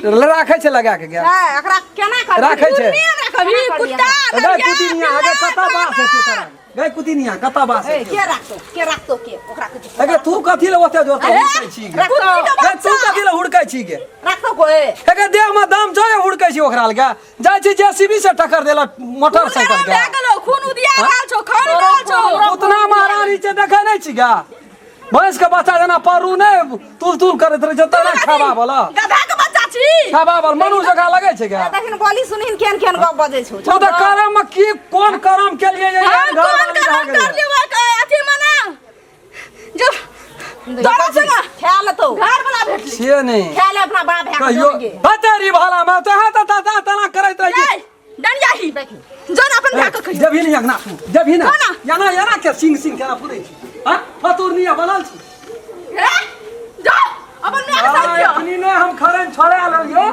झगड़ा राखै छै लगा के गै। है, एकरा केना करबै? राखै छै। कभी कुत्ता गै कुतिनिया, गे कतऽ बास हेतै तोरा? गै कुतिनिया, कतऽ बास ए, हेतै? के राखतो, के राखतो, के ओकरा किछु गे तू कथी लए ओते जोर से हुड़कै छी गे? राखतो। गे तू कथी लए हुड़कै छी गे? राखतो कोई। हे देह में दम छौ हुड़कै छी ओकरा लगे? जाइ छी जेसीबी से टक्कर देलक मोटरसाइकिल के। भए गेलो, खून उदिया रहल छौ, खान रहल छौ। उतना महारानी छै देखै नहि छी गा? भैंस के बच्चा जेना परू नहि तुल तुल करैत रहै छै तेना खाबा वाला। गधा के बच्चा छी। खाबा वाला मनुष्य जकाँ लगै छै गा। देखिन बोली सुनहिन केहन केहन गप बजै छौ। तू तऽ करम में की कोन करम के लिए ये हम घर कोन वाली भए करम गेलै? करलियै अथी मना जो तोरा संग खा लेतौ। घर वाला भेटली से नहि खा ले अपना बाप भए के कहियो जोड़ गे। बतेरी भला में तऽ तऽ तऽ तना करैत रहै छी। ए डनिया ही जो ना अपन भाय के कहियो। जब ही नहीं अंगना तू जब ही ना जो ना। याना याना के सिंग सिंग केना पुरै छी? हां फतुरनिया बनल छी। ए जो अपन माय के साथ जो। अखनी ने हम खरन छोड़ा लेलियो।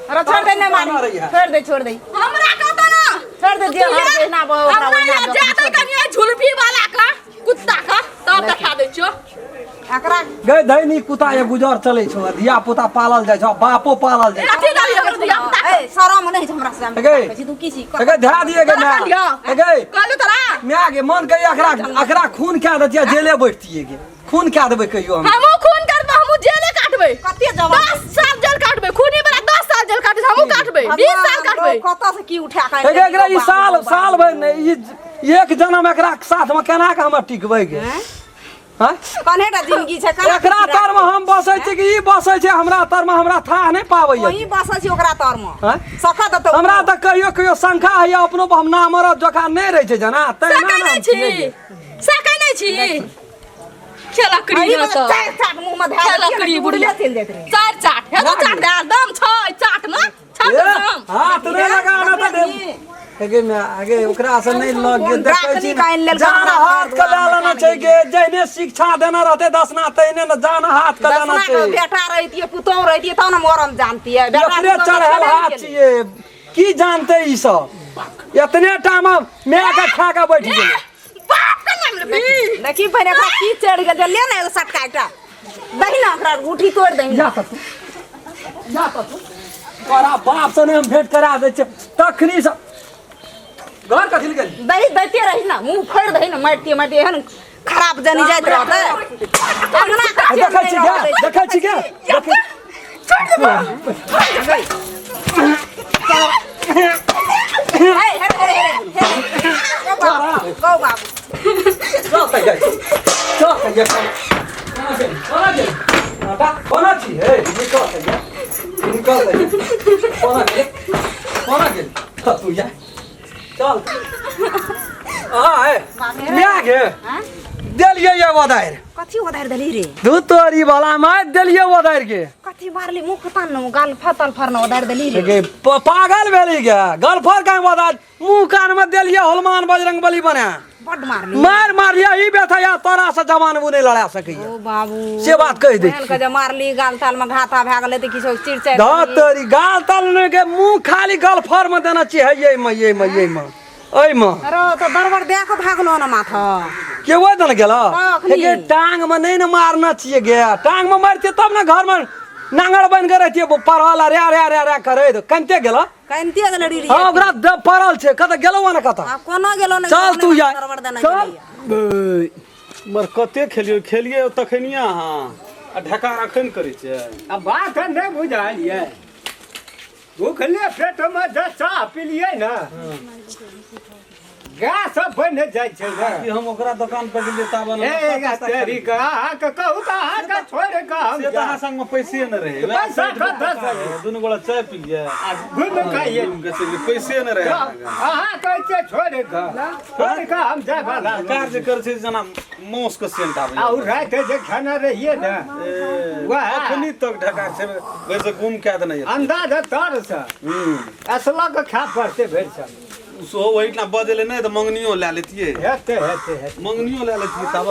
अरे छोड़ दे, नहीं मारी, छोड़ दे, छोड़ दे। हमरा कहता ना छोड़ दे, जे हर जहिना बहो ओकरा अपना ओहिना यहाँ दो। जादा कनिया झुलफी वाला का कुत्ता का तब देखा दै छियो एकरा। गै धैनी कुत्ता ये गुजर चलै छौ, धिया पुता पालल जाइ छौ, बापो पालल जाइ छौ। अथी दलियो हमर धिया पुता। ए शरम नहीं छै हमरा से। गै। छी तू की छी? गै धए दिए गे तोरा माय। कहलियौ? गै कहलू तोरा माय गे मन के एकरा एकरा खून कए दैतियै, जेले बैठतियै गे। खून कए देबै कहियो हम। हमहूँ खून करबै, हमहूँ जेले काटबै। कते जवाब 10 साल जेल काटबै, खूनी वाला 10 साल जेल काटबै, हमहूँ काटबै 20 साल काटबै। कतऽ से की उठा के गे एकरा ई साल साल भरि नहि, ई एक जन्म एकरा साथ में केना के हम टिकबै गे? हाँ? कन्हेटा जिंदगी छै केना एकरा तर में हम बसै छी कि ई बसै छै हमरा तर में? हमरा थाह नहि पाबैया। वही बसै छी ओकरा तर में। हाँ? सकत तऽ हमरा तऽ कहियो कहियो शंका होइया अपनो पर, हम ना मरद जकाँ नहि रहै छै जेना तहिना सकै ने नहि हम छी, छियै गे। सकै नहि छी। खेलकड़ी एही न में तऽ चारि चाट मुँह में धए खेलकड़ी बुढ़िया। चलि जाइत रहै। चारि चाट हे, दू चाट दए दम छै चाट में छाट ए, दम। हाथ नहि लगा ना तऽ दे। गे माय, आगे ओकरा से नहि लग गे, कोन देखै छी डाकनी ने, कानि लेलकै जान हमरा हाथ के घर लए लेना दुआरमे छै गे। जहने शिक्षा देना रहतै दसना तहने ने जान हाथ के लेना दसना छै। के बेटा रहितियै, पुतोहु रहितियै तब ने मरम जानतियै। बेटा अपने पुतोहु चढ़ल छेबे हाथ नहि केलै। छियै, की जानते ई सब? एतने टा मे माय के खा के बैठ गेलै। बाप के नाम लेबही? देखी पहिने एकरा की चढ़ि गेल जे ले ने एगो सटका एकटा दही ने, ओकरा गुठी तोड़ि दही। जा तऽ तू, जा तऽ तू, तोरा बाप से नहि हम भेंट करा दै छियै तखनी से घर कथी लए गेली? दही दैते रही ने, मुँह फोड़ि दही ने, मारितियै मारितियै एहन खराब जनी जाइत रहतै अंगना के। देखै छी गे, देखै छी गे, देखै। हे, हे, हे, हे, हे, बाबू, गौ बाबू। चल तऽ जाइ छी। चल तऽ जाइ छी। कोना गेली? कोना गेली? हटा, कोना छी? हे, निकल तऽ जा। निकल तऽ जा। कोना गेली? कोना गेली? चल तू जा। चल। हाँ, हे। माय गे। देलियै ये ओदारि। कथी ओदारि देली रे? दू तोरी वाला मारि देलियै ओदारि के। कथी मारली? मुख तान न गाल फतल फरन ओदारि देली रे? गे पागल भेली गे? गलफर काहे ओदारि? मुंह कान में देलियै हनुमान बजरंग बली बना। बड मारली। मार मारिया ई बेथा या तोरा से जवान वो नहीं लड़ा सकैया। ओ बाबू, से बात कहि दै एहन के जे मारली गाल ताल में घाता भए गेलै तऽ किछो चिड़ चारि। धऽ तोरी गाल ताल नहि के मुंह खाली गलफर में देना छियै। हे ये में ये में ये में एहि में। अरे तऽ दरबर दए कऽ भागलो ने माथा के ओहि दन गेल? अखनी। हे गे, टांग में नहीं ने मारना छियै गे। टांग में मारतियै तब ने घर में नांगर बनि के रहतियै पढ़ल रे रे रे रे करैत कनिते गेल। कनिते गेलै रे। हाँ, ओकरा पड़ल छै। कतऽ गेलौ ने कतऽ? आब कोना गेलो ने। चल तू जा। दरबर देने चल। गेलैया। मर कते खेलियै खेलियै तखनिये अहाँ आ ढेकार अखन करै छियै। आ बात नहि बुझलियै, भूखले पेटमे जे चाह पिलियै ने। गाय सब बनि जाइ छै ने। कि हम ओकरा दोकान पर गेलियै ताबे ए तेरी के अहाँके कहू तऽ अहाँके छोड़ि कऽ हम से तऽ अहाँ संगमे पैसे नहि रहै वएह पैसा 60 गो कतऽ टका से? रहै, दुनू गोटा चाय पिलियै आ घुमि कऽ आइए। घुमि कऽ चलि गेलियै, पैसे नहि रहै हमरा लग। अहाँ कहै छियै छोड़ि कऽ छोड़ि कऽ हम जाय वाला कार्य करै छै जेना माउस के सेंट आबै आ ओ राति जे खाना रहियै ने वएह अखनी तक ढका छै वैसे गुम कए देने यऽ अंदाज तरसँ असलक खाय पड़तै भरि साल सेहो ओहिठिना बजेलै नहि तऽ मंगनियो लए लेतियै हेतै हेतै हेतै मंगनियो लए लेतियै तब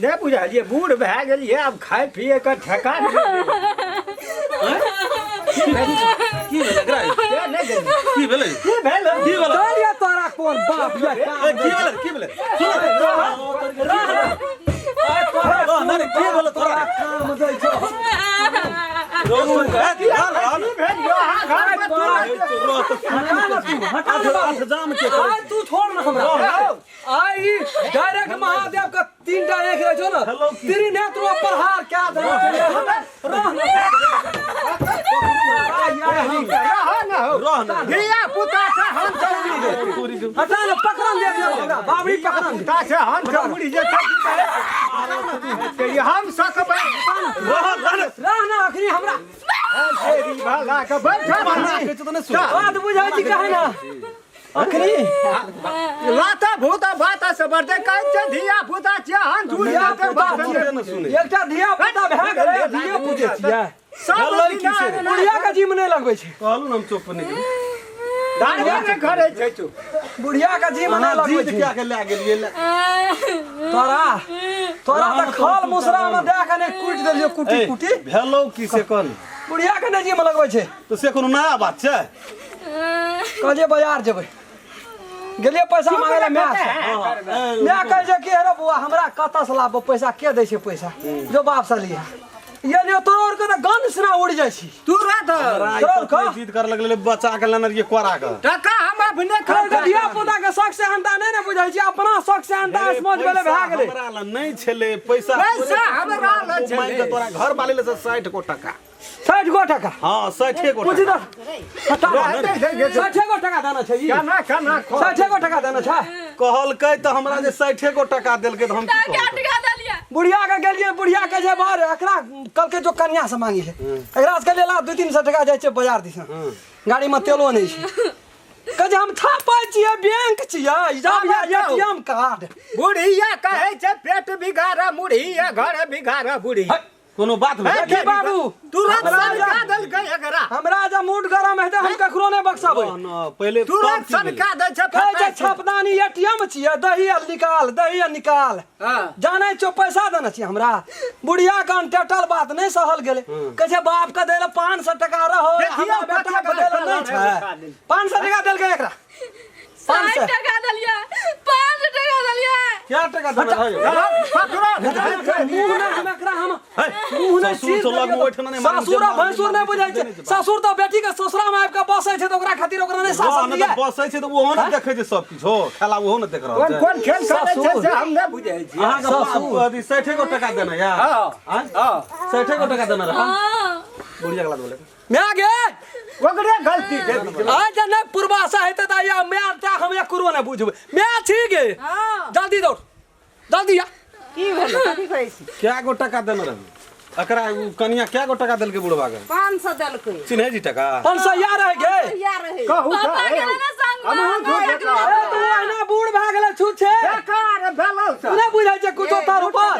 नहि बुझलियै बूढ़ भए गेलियै आब खाय पियके ठेकान की भेलै एकरा? से नहि गेलियै। की भेलै की भेल की भेलै चल या तोरा कोन बाप या ए, की भेलै की भेलै सुन आइ तोरा रह, नहि, की भेलै तोरा काम दै छौ रह, की भेल यौ अहाँ घरमे तुरन्त रह तऽ हटा ना तू हटा ना बाबू। आठ जाम के करै आइ तू छोड़ ना हमरा आइ ई डायरेक्ट महादेव के तीन टा आँखि रहै छौ ने हेलो की? त्रिनेत्र प्रहार कए देने छै रह ना। आइ, आइ, हम। रह न हौ रह ना धिया पुता से हम सब उड़ि जेतै तोरी के हटा ना पकड़न दे दियौ हमरा बाबरी पकड़न दे पुता से हम सब उड़ि जेतै की हम सकबै रह रह ना। रह ना अखनी हमरा तेरी भला के बैठल मना के छै तऽ नहि सुनै बात बुझै छी कहे ना अखनी लाता भूता बाता से बढ़ते कहै छै धिया पुता छियै हम झूठ जेतै बात सुनै ने सुनै एकटा धिया पुता भए गेलै धियो पूजै छियै सब भेलै की दिना से? बुढ़िया के जिम नहि लगबै छै कहलू ने हम चुप नहि गेलियै दाढ़ी नहि करै छै तू बुढ़िया के जिम नहि अहाँ लगबै जीत छै क्या के लए गेलियै लए तोरा तोरा तऽ खल मुसरा में दए के नहि कुटि देलियो कुटी ए, कुटी भेलौ की से कहलू बुढ़िया के नहि जिम लगबै छै तऽ से कोनो नया बात छै कहलियै बाजार जेबै गेलियै पैसा मांगे लए माय से माय कहै छै कि हेरो बौआ हमरा कतऽ से लाबो पैसा के दै छै पैसा जो बाप से लिहा ये लियो तोरा आरके तऽ गन सना उड़ि जाइ छी तुरंत तोरा के जिद कर लगलै बचा के लेने रहियै कोरा के टका हम अपने तोरा के धिया पुता के शौक से अंता नहि ने बुझै छी अपना शौक से अंता स्मज भेलै भए गेलै हमरा लग नहि छलै पैसा पैसा हमरा लग छलै। मांगि के तोरा घर वाले ले से 60 गो टका 60 गो टका हाँ 60 गो पूछी टका तऽ 60 गो टका देना छै ई केना केना 60 गो टका देना छै कहलकै तऽ हमरा जे 60 गो टका देलकै तऽ हम की क्या कहबै टका देलियै बुढ़िया के गेलियै बुढ़िया के जे बाहर एकरा कहलकै जो कन्या से मांगी है एकरा से कहलियै ला 2-300 टका जाइ छै बाजार दिस गाड़ी में तेलो नहि छै कहै छै हम छापै छियै बैंक छियै जब या एटीएम कार्ड बुढ़िया कहै छै पेट बिगाड़ा मुढ़िया घर बिगाड़ा बुढ़ी कोनो बात भेलै देखी बाबू तुरंत हमरा सनका देलकै एकरा हमरा जब मूड गरम हेतै हम ककरो नहि बक्सबै न, न, पहिले तुरंत तब की भेलै? सनका दै छै कहै छै छापदानी एटीएम छियै दही आ निकाल दही आ निकाल हाँ। जानै छौ पैसा देने छियै हमरा बुढ़िया के अनटेटल बात नहि सहल गेलै कहै छै बाप के दै लए 500 टका रहो देखियौ हमरा बेटा के दै लए नहि छै 500 टका देलकै एकरा 60 टका देलियै 5 टका देलियै क्या टका देने रहै? पकड़ो मुँह नहि हम एकरा हम मुँह नहि ससुर चीर से लगमे देलियै। ओहिठिना नहि मारने सासुर आ छै, भैंसुर नहि बुझै छै ससुर तऽ बेटी के ससुरा मे आबि कऽ बसै छै तऽ ओकरा खातिर ओकरा नहि रह, शासन नहि तऽ दियै बसै छै तऽ ओहो ने देखै छै सब किछु हो खेला ओहो ने देख रहल कोन छै कोन खेल खेलै छै से हम नहि बुझै छियै अहाँके बाप अथी 60 गो टका देने या हाँ आँय? हाँ 60 गो टका देने रहा हाँ बुढ़िया के लात बोले माय गे ओकरे गलती छै बीचमे। आज जे नहि पूर्वाशा हेतै तऽ आइ माय टा हम एकरो नहि बुझबै माय छी गे जल्दी दौड़ जल्दी आ की भेलै कथी कहै छी क्या गो टका देने रही एकरा उ कनिया क्या गो टका देलकै बुढ़वा के 500 देलकै चिन्है छी टका 500 या रह गे कहिया रहै कहू पापा तऽ गेलै ने संगमे हमहूँ झूठ ए तू एहिना बूढ़ भए गेलै छूछे बेकार भेलौ तू नहि बुझै छै कुछो तार ऊपर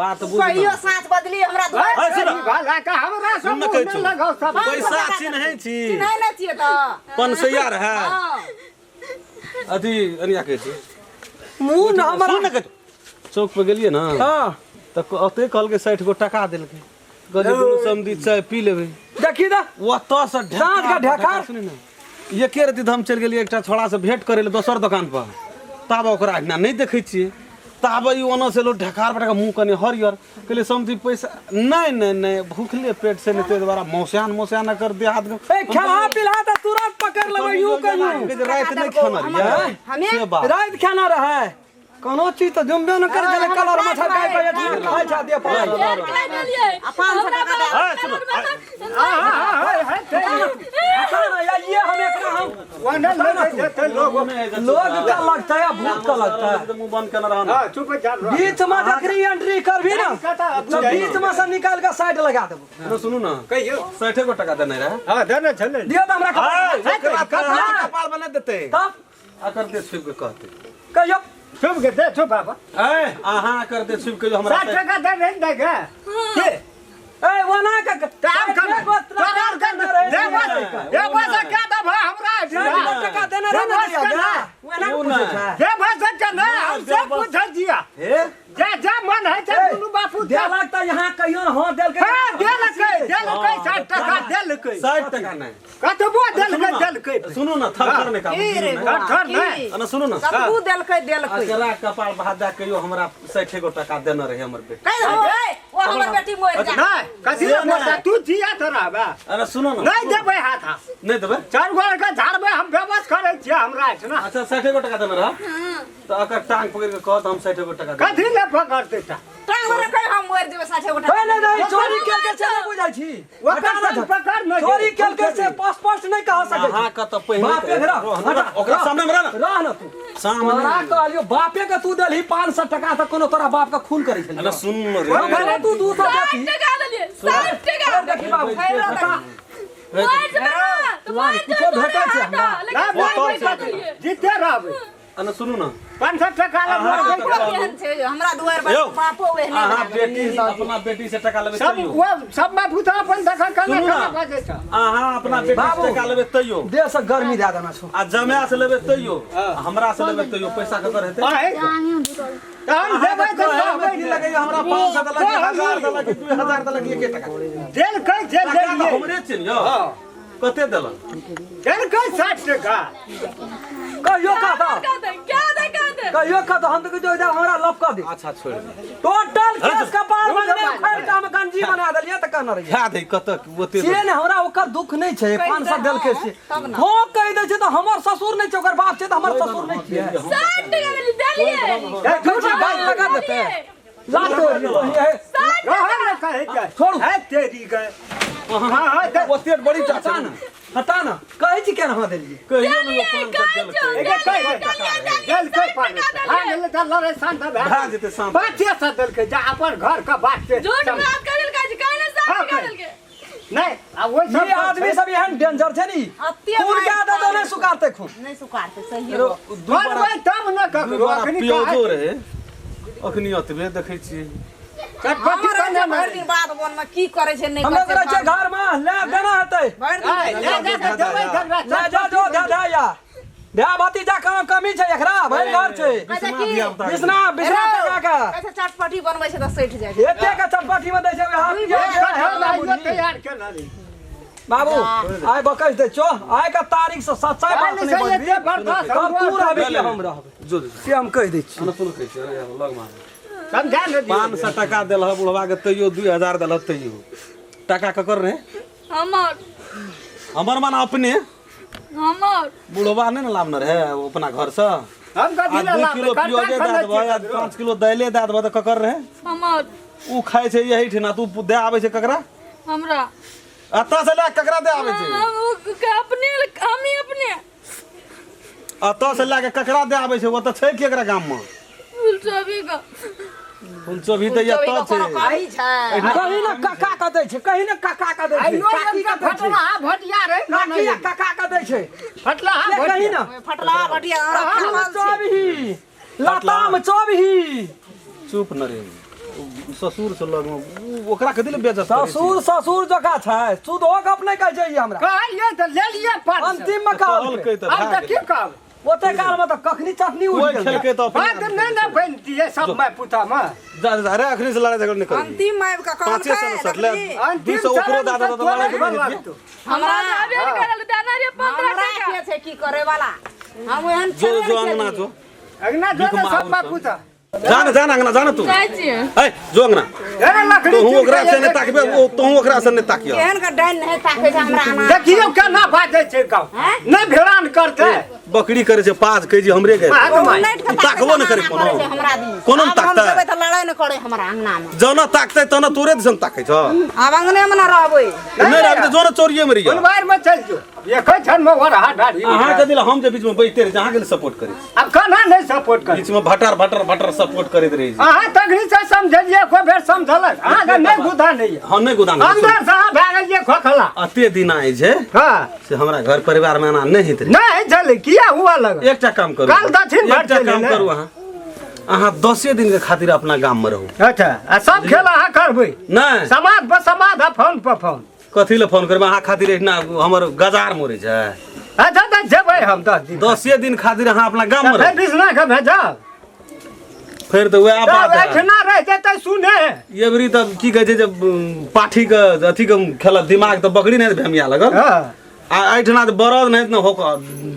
बात बुझ कहियो साँच बदली हमरा दुआर ए, सुन। भला के हमरा सुन सब ने कहै छौ। लगाउ सब पैसा चिन्है छी चिन्है नहि छियै तऽ पनसैया रहै हँ अथी अनिया कहै छी मुँह न हमरा सुन ने कहै छौ। चौक पर गेलियै ने हँ तऽ ओते कहलकै 60 गो टका देलकै कहलियै दुनू समधी चाय पी लेबै देखी तऽ ओतऽ से साँझ के ढेकार। सुनी ने एके रति हम चलि गेलियै एकटा छोड़ा से भेंट करै लए दोसर दोकान पर ताबे ओकरा अहिना नहि देखै छियै ताबे ई ओना से लोग ढेकार पटका मुँह कनि हरियर कहलियै समधी पैसा नहि नहि नहि भूखले पेट से नहि ताहि दुआरे मौसियान मौसियान एकर देहात ए खेलहा पिलहा तऽ तुरंत पकड़ लेबै यूं कहियो राति नहि खाना रहियै हमे से बात राति खाना रहै कोनो चीज तऽ जुमबे न कर छलै कलर मछर गाय के एठिया खाइ छै दे पर फेर कहि देलियै आ 500 टका दए ए, सुनो, ये हम एकरा हम ओने ले जेतै लोग। लोग का लगतै आ भूत का लगतै। मुंह बंद केने रह। हां, चुप जा रह। बीच में जखनी एंट्री करबी ना तो बीच में से निकाल के साइड लगा देबो। अरे सुनू ना, कहियो। 60 गो टका देने रहे। हां, देने छलै। दियो त हमरा ओकरा कपाल। कपाल बना देते। तब आ कर दे छुप के कहते। कहियो। चुप के दे, चुप बाबा। ए अहाँ कर दे छुप के हमरा। 60 टका दे नहीं देगा के? ए ओना के काम कर तोरा कर दे बस, दे बस क्या दब हमरा? 60 टका देने रहे ना, दिया गा। ओना के पूछै छै। दे बस के ना, हम सब पूछै जिया। हे जे जे मन है ते दुनू बापू दे। देलक त यहाँ कहियो न, हाँ देलकै। हां, देलकै, देलकै, 60 टका देलकै। 60 टका नहि। कतबो देलकै, देलकै। सुनू ना, थर थर नहि काबू। की रे थर बौआ, थर नहि। की? अना सुनू ना। कतबो देलकै, देलकै। एकरा कपाल भात दए कहियो हमरा 60 गो टका देने रहे हमर बेटी। कहि दहो, ए, ओ हमर बेटी मरि जा। नहीं, कथी ले मरता? तू जिया तो रहबे। अरे सुनो ना। नहीं देबै हाथ हाथ। नहि देबै। चारि गोर के झाड़बै, हम बेबस करै छियै हमरा छै ना। अच्छा, 60 गो टका देने रह तऽ एकर टांग पकड़ि के कहत हम 60 गो टका देबै। कथी ले पकड़तै ता? टांग भरे कहि हम मरि जेबै 60 गोटा। ए, नहीं नहीं, चोरी केलकै से नहि बुझै छी। ओकर टांग पकड़ नहि। चोरी केलकै से स्पष्ट नहि कह सकै छी। अहाँ के तऽ पहिने बापे के रह, हटा, ओकरा रह। सामने मे रह ना। रह न तू। सामने। तोरा कहलियो बापे के तू देलही 500 टका तऽ कोनो तोरा बाप के खून करै छलियै। अरे सुन रे। ओकरा तू 200 देती। 60 टका देलियै, 60 टका। देखी बाबू, हटा। मरि जेबै ना, तऽ मरि कुछो जेबै भेटै छै तोरे हमरा। हाथ, लेकिन ना, 60 टका देलियै। जीते रहबै। अरे सुनू ना। 500 टका ले अहाँ मरबै। के तऽ कहलहुँ। केहन छै हमरा दुआरि पर यौ, बापो ओहने अहाँ भए गेलै। बेटी अपना बेटी से टका लेबै सब तैयो। वो सब बापू तऽ अपन देख केना सुनू ना। केना बजै छ। अहाँ अपना बेटी से बाबू। टका लेबै तैयो, देह से गर्मी दए देना छौ। आ जमाय से लेबै तैयो, आ हमरा से लेबै तैयो, पैसा ककर हेतै? आहे तऽ हम देबै तऽ कहैमे कहबै की लगैया हमरा 500 देलक, 1000 देलक, 2000 देलक, एके टका। देलकै जे टका तऽ देलियै। हमरे छै ने यौ। कते देलक? देलकै 60 टका। कहियो कह कह दे, क्या दे, कह दे। कहियो कह हम तऽ कहै छियौ, हमरा लप कऽ दे। अच्छा छोड़ि दे। टोटल केस कपार बनने उखाड़ि कऽ हम गंजी बना देलियै तऽ कहने रहियै। खा दे कतऽ ओते। से ने हमरा ओकर दुख नहि छै, 500 देलकै से। हँ, कहि दै छै तऽ हमर ससुर नहि छै, ओकर बाप छै तऽ हमर ससुर नहि छियै। 60 टका देलियै, देलियै। देखै छी गाल लगा देतै। लात तोड़ि। रहऽ ने कहै छै। छोड़ू। है तेरी के। हाँ हाँ दे। ओते बड़ी हटा चाचा न, हटा न। कहै छी केना हँ देलियै। कहियो ने 500 देलकै। एके कहि दे। देलकै 500। हाँ गेलै तऽ लड़ै शांत भए भए जेतै शांत। 500 देलकै जा अपन घर के बात छै। झूठ बात कह देलकै, कहि ने 60 टका देलकै। नहीं आ ओहि ई आदमी सब एहन डेंजर छै नी, अते खून के आदत मारि नहि सुखाते खून। नहि सुखारतै, सही। दू बड़ा बनबै तब ने दू ककरो बड़ा अखनी प्योजो कहै रहे, अखनी ओतबे देखै छियै। चटपटी हमर बने भरि दिन बाद वनमे की करै छै नहि हम लोग करै रहै छै छियै घर में, ले देना हेतै। भरि दिन आइ, ले जा के देबै तकरा। ले जा जो दे दे या दे भतीजा, काम कमी छै एकरा, भरि घर छै। कहै छै की बिसना बिसना टका के। कहै छै चटपटी बनबै छै तऽ सठि जाइ छै। एते के चटपटी में दै छै वएह पियाज एक कटहर है, लाइयो तैयार केना रही। बाबू, आइ बकैस दै छौ, आइ के तारीख से सच्चाई बात काल्हि नहि से बजबी एते बर्दाश्त तब तू हमरो रहबी कि हम रहबै, जो जो। से हम कहि दै छी। सुन सुन, कहै छियै, अरे लग मार। समझा ने दियौ। 500 टका देलह बुढ़वा के तैयो, 2000 देलह तैयो, टका ककर रहे? हमर। हमर माने अपने। हमर। बुढ़वा नहि ने लाबने रहे ओ अपना घर से? हम कथी आ लए 2 लाबबै? किलो खर्चा प्योजे दए खेने देबह छियै आ ककरो। 5 किलो दाइले दए देबह तऽ ककर रहे? हमर। ओ खाइ छै यही ठिना, तू दए आबै छै ककरा? हमरा। एतऽ से लए कऽ ककरा दए आबै छै? हम अपने, हमी अपने। एतऽ से लए कऽ ककरा दए आबै छै? ओतऽ छै केकरा गाममे? फुलचोभी के। फुलचोभी तऽ एतऽ छै। कोनो कही छै। कही ने काका के दै छै, कही ने काका के दै छै। आइयो काकी एकटा के दै छै। फटलाहा भटिया रहे ने। काकी आ काका के दै छै। फटलाहा से कही भटिया। ने। फटला बटिया फूल चोबही, लताम चोबही। चुप न रे, उ ससुर से लगमे उ ओकरा कथी लए बेइज्जत करै छी? ससुर ससुर जकाँ छै, सुधो गप नहि कहै छै ई हमरा। कहलियै तऽ लेलियै 500। अंतिम मे कहलकै। कहलकै तऽ हम भए तऽ की गेलै। कहब? ओते काल मे तऽ कखनी चटनी उठि कोइ गेल। खेलकै तऽ अपने। बात नहि ने बनतियै सब माय पुतामे। जा जा, अरे अखनी से लड़ाई झगड़ा नहि करी। अंतिम आबि कऽ पाँचे सौ कहलकै ने सटले। देखली? 200 ओकरो दए देतऽ तऽ लड़ाई तोरे नहि हेतै। लगतौ। हमरा अबे करल देना रे 15 हमरा टका। के छै की करे वाला, हम ओहन जो छेबे जो नहि अंगना केलियै। जो। अगना जो ने सब माय पुता। जा ने, जा ने अंगना, जा ने तू। जाइ छियै। ए जो अंगना। ए लकड़ी तोहूँ चुनि ओकरा के से नहि ताकबे ओ, तोहूँ ओकरा से नहि ताकियह। केहन के डाइन नहि ताकै छै हमरा अनाज। देखियौ केना बाजै छै गाँव। हैं? नहि भेड़ान करतै। बकरी करे छै पाँच के जी हमरे के बात माय। ताकबो न करे कोनो हमरा दिस कोनो आब हम ताकतै जेबै तऽ लड़ाइ न करे हमरा अंगना मे जना ताकतै तना तोरे दिसन ताकै छ आब अंगने मे न रहबै नहि रहबै तऽ जोन चोरिये मे रहियै फुलबार में चल जो एकै क्षण में और हाथ ढारी अहाँ के दिल हम जे बीच में बैठते रहे अहाँ के लिए सपोर्ट करै छी अब कना नहीं सपोर्ट कर बीच में भटर भटर भटर सपोर्ट करैत रहै छी अहाँ तगड़ी से समझलिए को बेर समझलक अहाँ के नहीं गुदा नहीं है हम नहि गोदाम अंदर से अहाँ भए गेलिए खोखला अते दिन आइ छै हाँ से हमरा घर परिवार में एना नहि होइत रहै नहीं चले किया हुआ लगा एकटा काम करू काल दक्षिण भाग एकटा चलि काम ने। करू अहाँ अहाँ दसे दिन के खातिर अपना गाम में रहू अच्छा आ सब खेल अहाँ करबै नहि समाज पर समाज आ फोन पर फोन कथी लए फोन करबै अहाँ खातिर एहिना हमर गजार मोरै छै अच्छा तऽ जेबै हम 10 दिन। दसे दिन खातिर अहाँ अपना गाम में फेर रहू बिसना के भेजब। फेर तऽ वएह तब बात है। एहिठिना रहि जेतै सुने। एबरी तऽ की कहै छै जे पाठी के अथी के खेलक दिमाग तऽ बकरी नहि भेमिया लगल। हँ। आ एहिठिना तऽ बरद नहि ने होक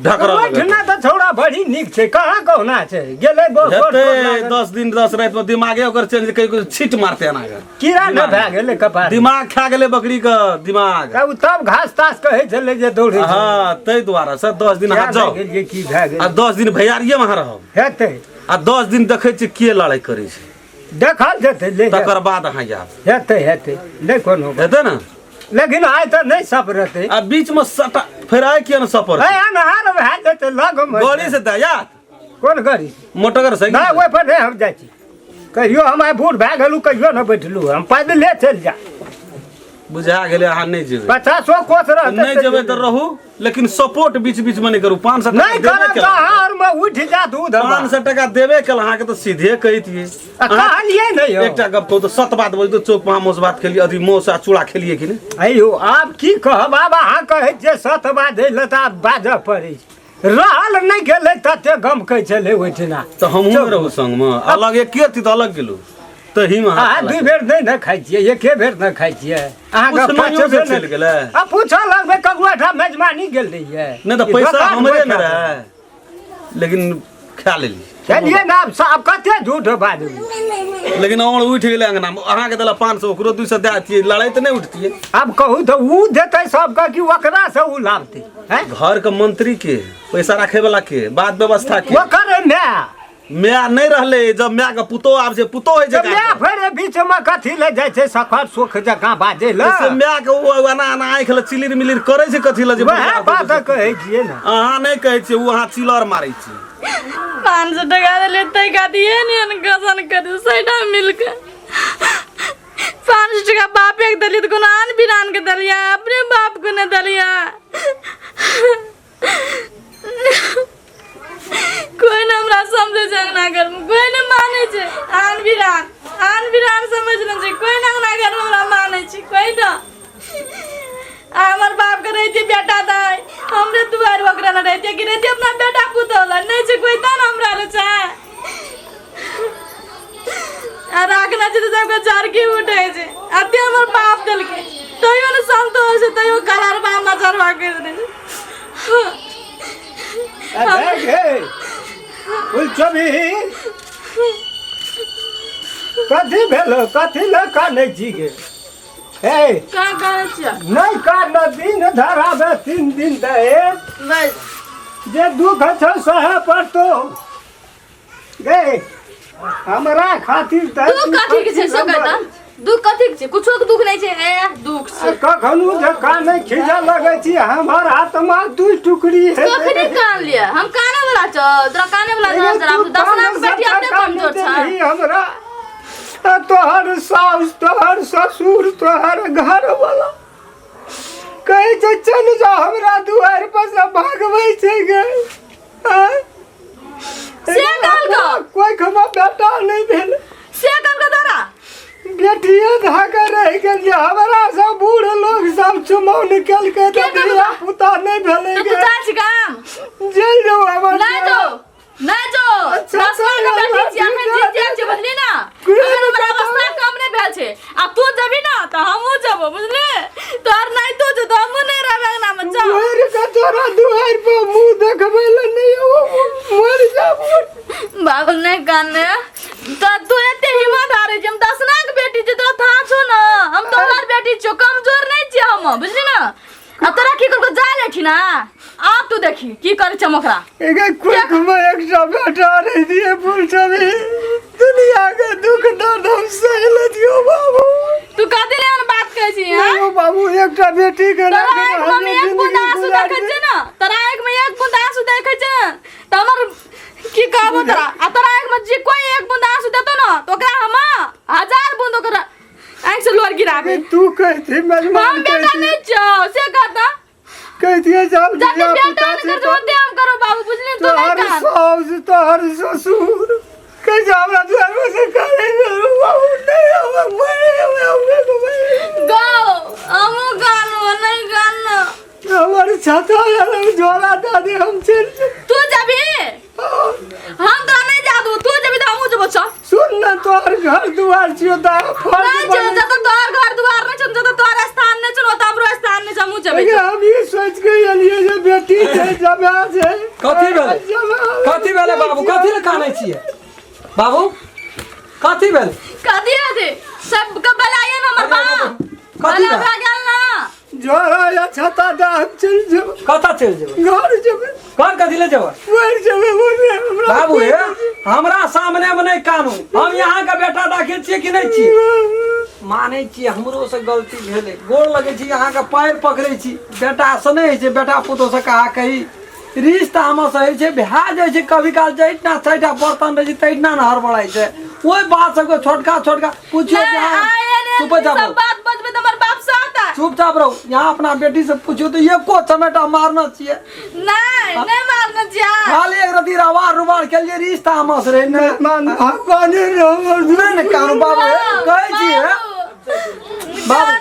ढकरऽ लगल। ओहिठिना तऽ छौड़ा बड़ी नीक छै, कहाँ कहुना छै गेलै हेतै गोड़ 10 दिन 10 राति मे दिमागे ओकर चेंज कहि छीट मारते एना कऽ। कीड़ा न भए गेलै कपार। दिमाग खा गेलै बकरी के दिमाग। तब तब घास तास कहै छलै जे दौड़ै छै। हँ, ताहि दुआरे से 10 दिन अहाँ किया जाउ भए गेलियै, की भए आ गेल। 10 दिन भैयारिये मे अहाँ रहब। हेतै। आ 10 दिन देखै छियै के लड़ाइ करै छै। देखल जेतै ले। तकर बाद अहाँ आयब। हेतै हेतै, नहि कोनो बात। हेतै ने? लेकिन आइ तऽ नहि सप रहतै। आ बीच मे सटा फेर आइ किया ने सपर? ए अन्हार भए जेतै लगमे। गाड़ी से तऽ आयत। कोन गाड़ी? मोटगर साइकिल। नहि, ओहि पर नहि हम जाइ छी कहियो। हम आइ बूढ़ भए गेलहुँ, कहियो नहि बैठलहुँ, हम पैदले चलि जा। बुझा गेलै, अहाँ नहि जेबै। 50 कोस रहतै। नहि जेबै तऽ रहू, लेकिन सपोर्ट बीच बीच मे नहि करू। 500 नहि देबे करब तऽ केलहुँ। अहाँ आरमे उठि जात उधर। 500 टका देबे केल अहाँके तऽ सीधे कहितियै। कहलियै नहि यौ। एकटा गप कहू तऽ, सत बात बजू, चौक पर अहाँ मौस भात खेलियै, अथी मौस आ चूड़ा खेलियै कि नहि? अयो, आब की कहब? आब अहाँ कहै छियै सत बाजै लए तऽ आब बाजऽ पड़ै छै। रहल नहि गेलै, तते गम कहै छलै ओहिठिना। तऽ हमहूँ नहि रहू संगमे? अलग एके अथी तऽ अलग गेलहुँ तहीमे। अहाँ दू बेर नहि ने खाइ छियै, एके बेर ने खाइ छियै अहाँके। पूछनाइयो से चलि गेलै। आ पूछऽ लगबै, ककरो ठाम मेजबानी गेल रहियै। नहि तऽ ई पैसा दोकान हमरे ने बैठा रहै, लेकिन खा लेली। चलिए ने, आब आब कते झूठ बाजबै? लेकिन और उठि गेलै अंगनामे, अहाँके देलक 500, ओकरो 200 दए दियै, लड़ाइ तऽ नहि उठतियै? आब कहू तऽ, उ देतै सबके कि ओकरा से उ लाबतै हैं? घर के मंत्री के, पैसा रखे वाला के, बात व्यवस्था के। ओकर माय। माय नहि रहलै, जब माय के पुतोह आब छै, पुतोह होइ छै। तऽ माय फेर बीच मे कथी ले जाइ छै सखर सुख जकाँ बाजै लए? से माय के ओ एना एना आँखि लए चिलिर मिलिर करै छै, कथी लए जे वएह बात कहै छियै ने। अहाँ नहि कहै छियै, ओ अहाँ चिलर मारै छियै। 500 टका देलियै तै खातिर एहन एहन गसन करी सैटा मिलके। 500 टका बापे के देलियै तऽ कोनो आन बिरान के देलियै, अपने बाप के नहि देलियै। कोई ने हमरा समझे छै अंगना घरमे, कोई ने मानै छै। आन बिरान आन बिरान समझ ने छै, कोई ने अंगना घरमे हमरा मानै छै, कोई ने। आ हमर बाप के रहिते बेटा दाइ हमरे दुआरि ओकरा ने रहिते कि रहिते अपना बेटा पुतोह लए नहि छै कोई, तहन हमरा लए छै। आ राखना छै तऽ सबके झरकी उठै छै। अते हमर बाप देलकै तैयो ने संतोष छै, तैयो कलरबा मचरबा करि दै छै। अरे गे फुलचोभी, कथी भेलो? कथी लए कानै छी गे? हे। कहाँ करै छियै? नहि कान, दिन धराबे 3 दिन दे। बस। जे दुख छौ सहे पड़तो गे, हमरा खातिर तऽ। दुख कथी के छै से कहता, दुख कथी के छै? कुछो के दुख नहि छै, ए दुख छै। कखनो जे कानै खींचऽ लगै छी, हमर आत्मा दू टुकड़ी हेतै। कखनी कान लिअ? हम काने वाला छौ? तोरा काने वाला छौ? जरा दसना के बेटी अपने कमजोर छै। हमरा आ तोहर साउस, तोहर ससुर, तोहर घर वाला कहै छै चल जाओ हमरा दुआरि पर से, भागबै छै गे आँय? से कहलकौ? कोई खमा बेटा नहि भेल। से कहलकौ तोरा? बेटिए धाके रहि गेल जे हमरा सब बूढ़ लोग सब चुमौन केलकै के तऽ कहलकौ? धिया पुता नहि भेलै तऽ तू गे। जाइ छी गाम? जेल जो हमर। नहि जो, नहि जो। अच्छा, दसमा के चल, बेटी छी, अखन ठीक जीत जाय छै, बुझली ना? कोई अखन हमर अवस्था कम नहि भेल छै। आ तू जेबी ना तऽ हमहूँ जेबो, बुझली? तोहर नहि तू जो तऽ हमहूँ नहि रहबै अंगना मे, चल। मरि के तोरा दुआरि पर मुँह देखबै लए नहि आबो, मरि जाबो। बाबू नहि काने तऽ तू एते हिम्मत हारै छै? हम दसना के बेटी छी, तोरा था छौ ना? हम तोहर बेटी छियौ, कमजोर नहि छियै हम, बुझली ना? आ तोरा की करबो? जा ले। छी ना आब तू देखी की करै छै हम ओकरा एगे कुख में एकटा बेटा रह दिए फुलचनी दुनिया के दुख दर्द हम सह लेतियो बाबू तू कथी ले एहन बात कहै छी हैं नहीं बाबू एकटा बेटी के तोरा आँखि में एक बूंद आंसू देखै छै ने तोरा आँखि में एक बूंद आंसू देखै छै ने तऽ हमर की कहबो तोरा आ तोरा आँखि में जे कोई एक बूंद आंसू देतो ने तऽ ओकरा हम हजार बूंद ओकरा आँखि से लोर गिराबे तू कहती मेजबान हम बेटा कहती नहीं छौ से कहता कहती चल जते धिया बेटा पुता नहीं कर ओते हम करो बाबू बुझली तू नहीं तोहर कान साउस तोहर ससुर कैसे हमरा दुआर में से करे बाबू नहीं हम मरे हम गो हमू गानो नहीं गानो हमारे छाता यार झोला दादी हम चल तू जबी हम तो नहीं जा दू तू जबी तो हमू जबो चल सुन ना तोहर घर दुआर छियो दा फर्ज नहीं चल जब तक तोहर घर दुआर नहीं चल जब तक तोहर स्थान नहीं चल ओता हमरो स्थान नहीं हमू जबे अगे हम ई सोच के एलिए जे बेटी छै जमा छै कथी भेलै? जमा कथी भेलै बाबू कथी लए कानै छियै बाबू कथी भेलै कथी हेतै सबके बलाये न हमर बाप कथी बला भेल? भए गेल ना झोरा या छाता दा हम चल जेबै कतऽ चलि जेबै घर जेबै घर कथी लए जेबै मर जेबै बोले हमरा बाबू हे हमरा सामने में नहीं कानू हम यहाँ के बेटा दाखिल छियै कि नहीं छियै मानै छियै हमरो से गलती भेलै गोर लगै छी अहाँके पैर पकड़ै छी बेटा से नहि होइ छै बेटा पुतोह से कहा कही रिश्ता हमर से होइ छै भए जाइ छै कभी काल जहिना चारिटा बर्तन रहै छै तहिना ने हड़बड़ाइ छै ओहि बात सबके छोटका छोटका पूछियो नहीं, जे अहाँ आए ने, चुप सब रहो बात बजबे तो हमर बाप साथ है चुपचाप रहो यहाँ अपना बेटी से पूछियो तो एको चमेटा मारना चाहिए नहीं नहीं मारना जा खाली एक रति रवार रुबार के लिए रिश्ता हमस रहे ने मान भगवान रे हमर नहीं ने कानू बाबू हे, कहै छी हे बाबू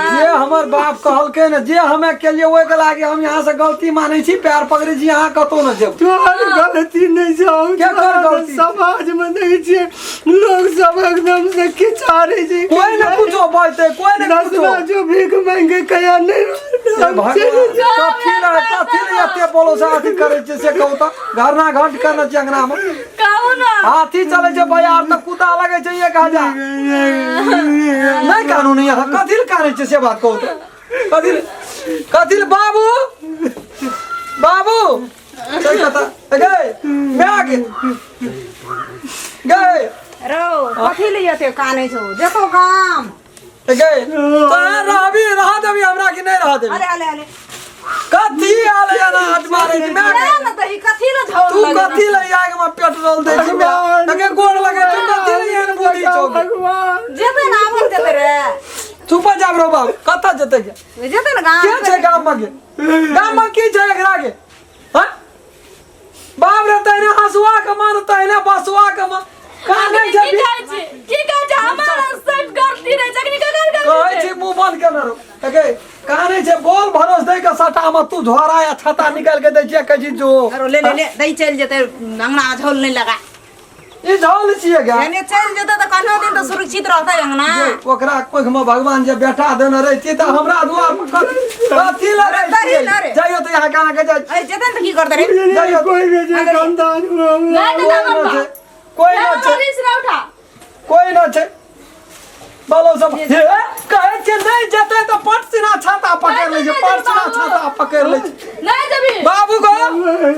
जे हमर बाप कहलकै ने जे हमे केलिए ओहि के लागे हम यहाँ से गलती मानै छी पैर पकड़ै छी यहाँ कतौ न जेब तोहर गलती नहीं छौ केकर गलती? समाज में देखै छियै लोग सब एकदम से खिचारे छै कोई ने कुछो बजते कोई ने कुछो दसमा जो भीख मांगे कया नहीं हे हम भगवान, चलि जाएब। कथी ले कथी ले एते बोलो से अथी करै छै से कहू तऽ घरना घंट करने छै अंगना में कहू ना हाथी चलै छै बाजार तऽ कुत्ता लगै छै 1000 नहि कानून यहाँ कथी ले कानै छै से बात कहू तऽ कथी ले कथी ले बाबू बाबू चल कतऽ गए माय गे गए रौ कथी ले एते कानै छौ जेतो गाम गए तोरा रहबी रह देबी हमरा कि नहि रह देबी अरे अले अले कथी आले एना हाथ मारे छी माय गे ना त ई कथी ले झोल तू कथी ले आग में पेट्रोल दै छी माय अगे गोड़ लगे छौ कथी ले एहन बुद्धि छौ भगवान जेतै ना आबो जेतै रे चुप जाब रो बाबू कतऽ जेतै गे जेतै ना गाम के छै गाम में गे गाम में की छै एकरा गे हँ बाप रे तहिने हँसुआ के मन तहिने बसुआ के मन कानै छै की कहै छी की कहै छी हमर सब गलती रहै छै अखनी ककर गलती कहै छै छी मुंह बंद केने रहो एगे कानै छै बोल भरोस दै के सटा में तू झोरा या छाता निकाल के दै छियै कहै छी जो अरो ले ले ले दै चलि जेतै अंगना झोल नहि लगा ई झोल छियै गे एने चलि जेतै तऽ कहिनो दिन तऽ सुरक्षित रहतै अंगना जे ओकरा कोख में भगवान जे बेटा देने रहितियै तऽ हमरा दुआर पर कथी कथी लए दही रहितियै ना रे। जाइयो तऽ यहाँ के जाइ अरे जेतै ने तऽ की करतै रे जाइयो कोई नहीं छै खानदान में हमरा। नहीं कोई तऽ हमर न छै बाप कोई न छै रिस ना उठा कोई न छै बोलो सब हे कहै छियै नहि जेतै तऽ पट सिना छाता पकड़ि लै छै पट सिना छाता पकड़ि लै छै नहीं जबी बाबू गो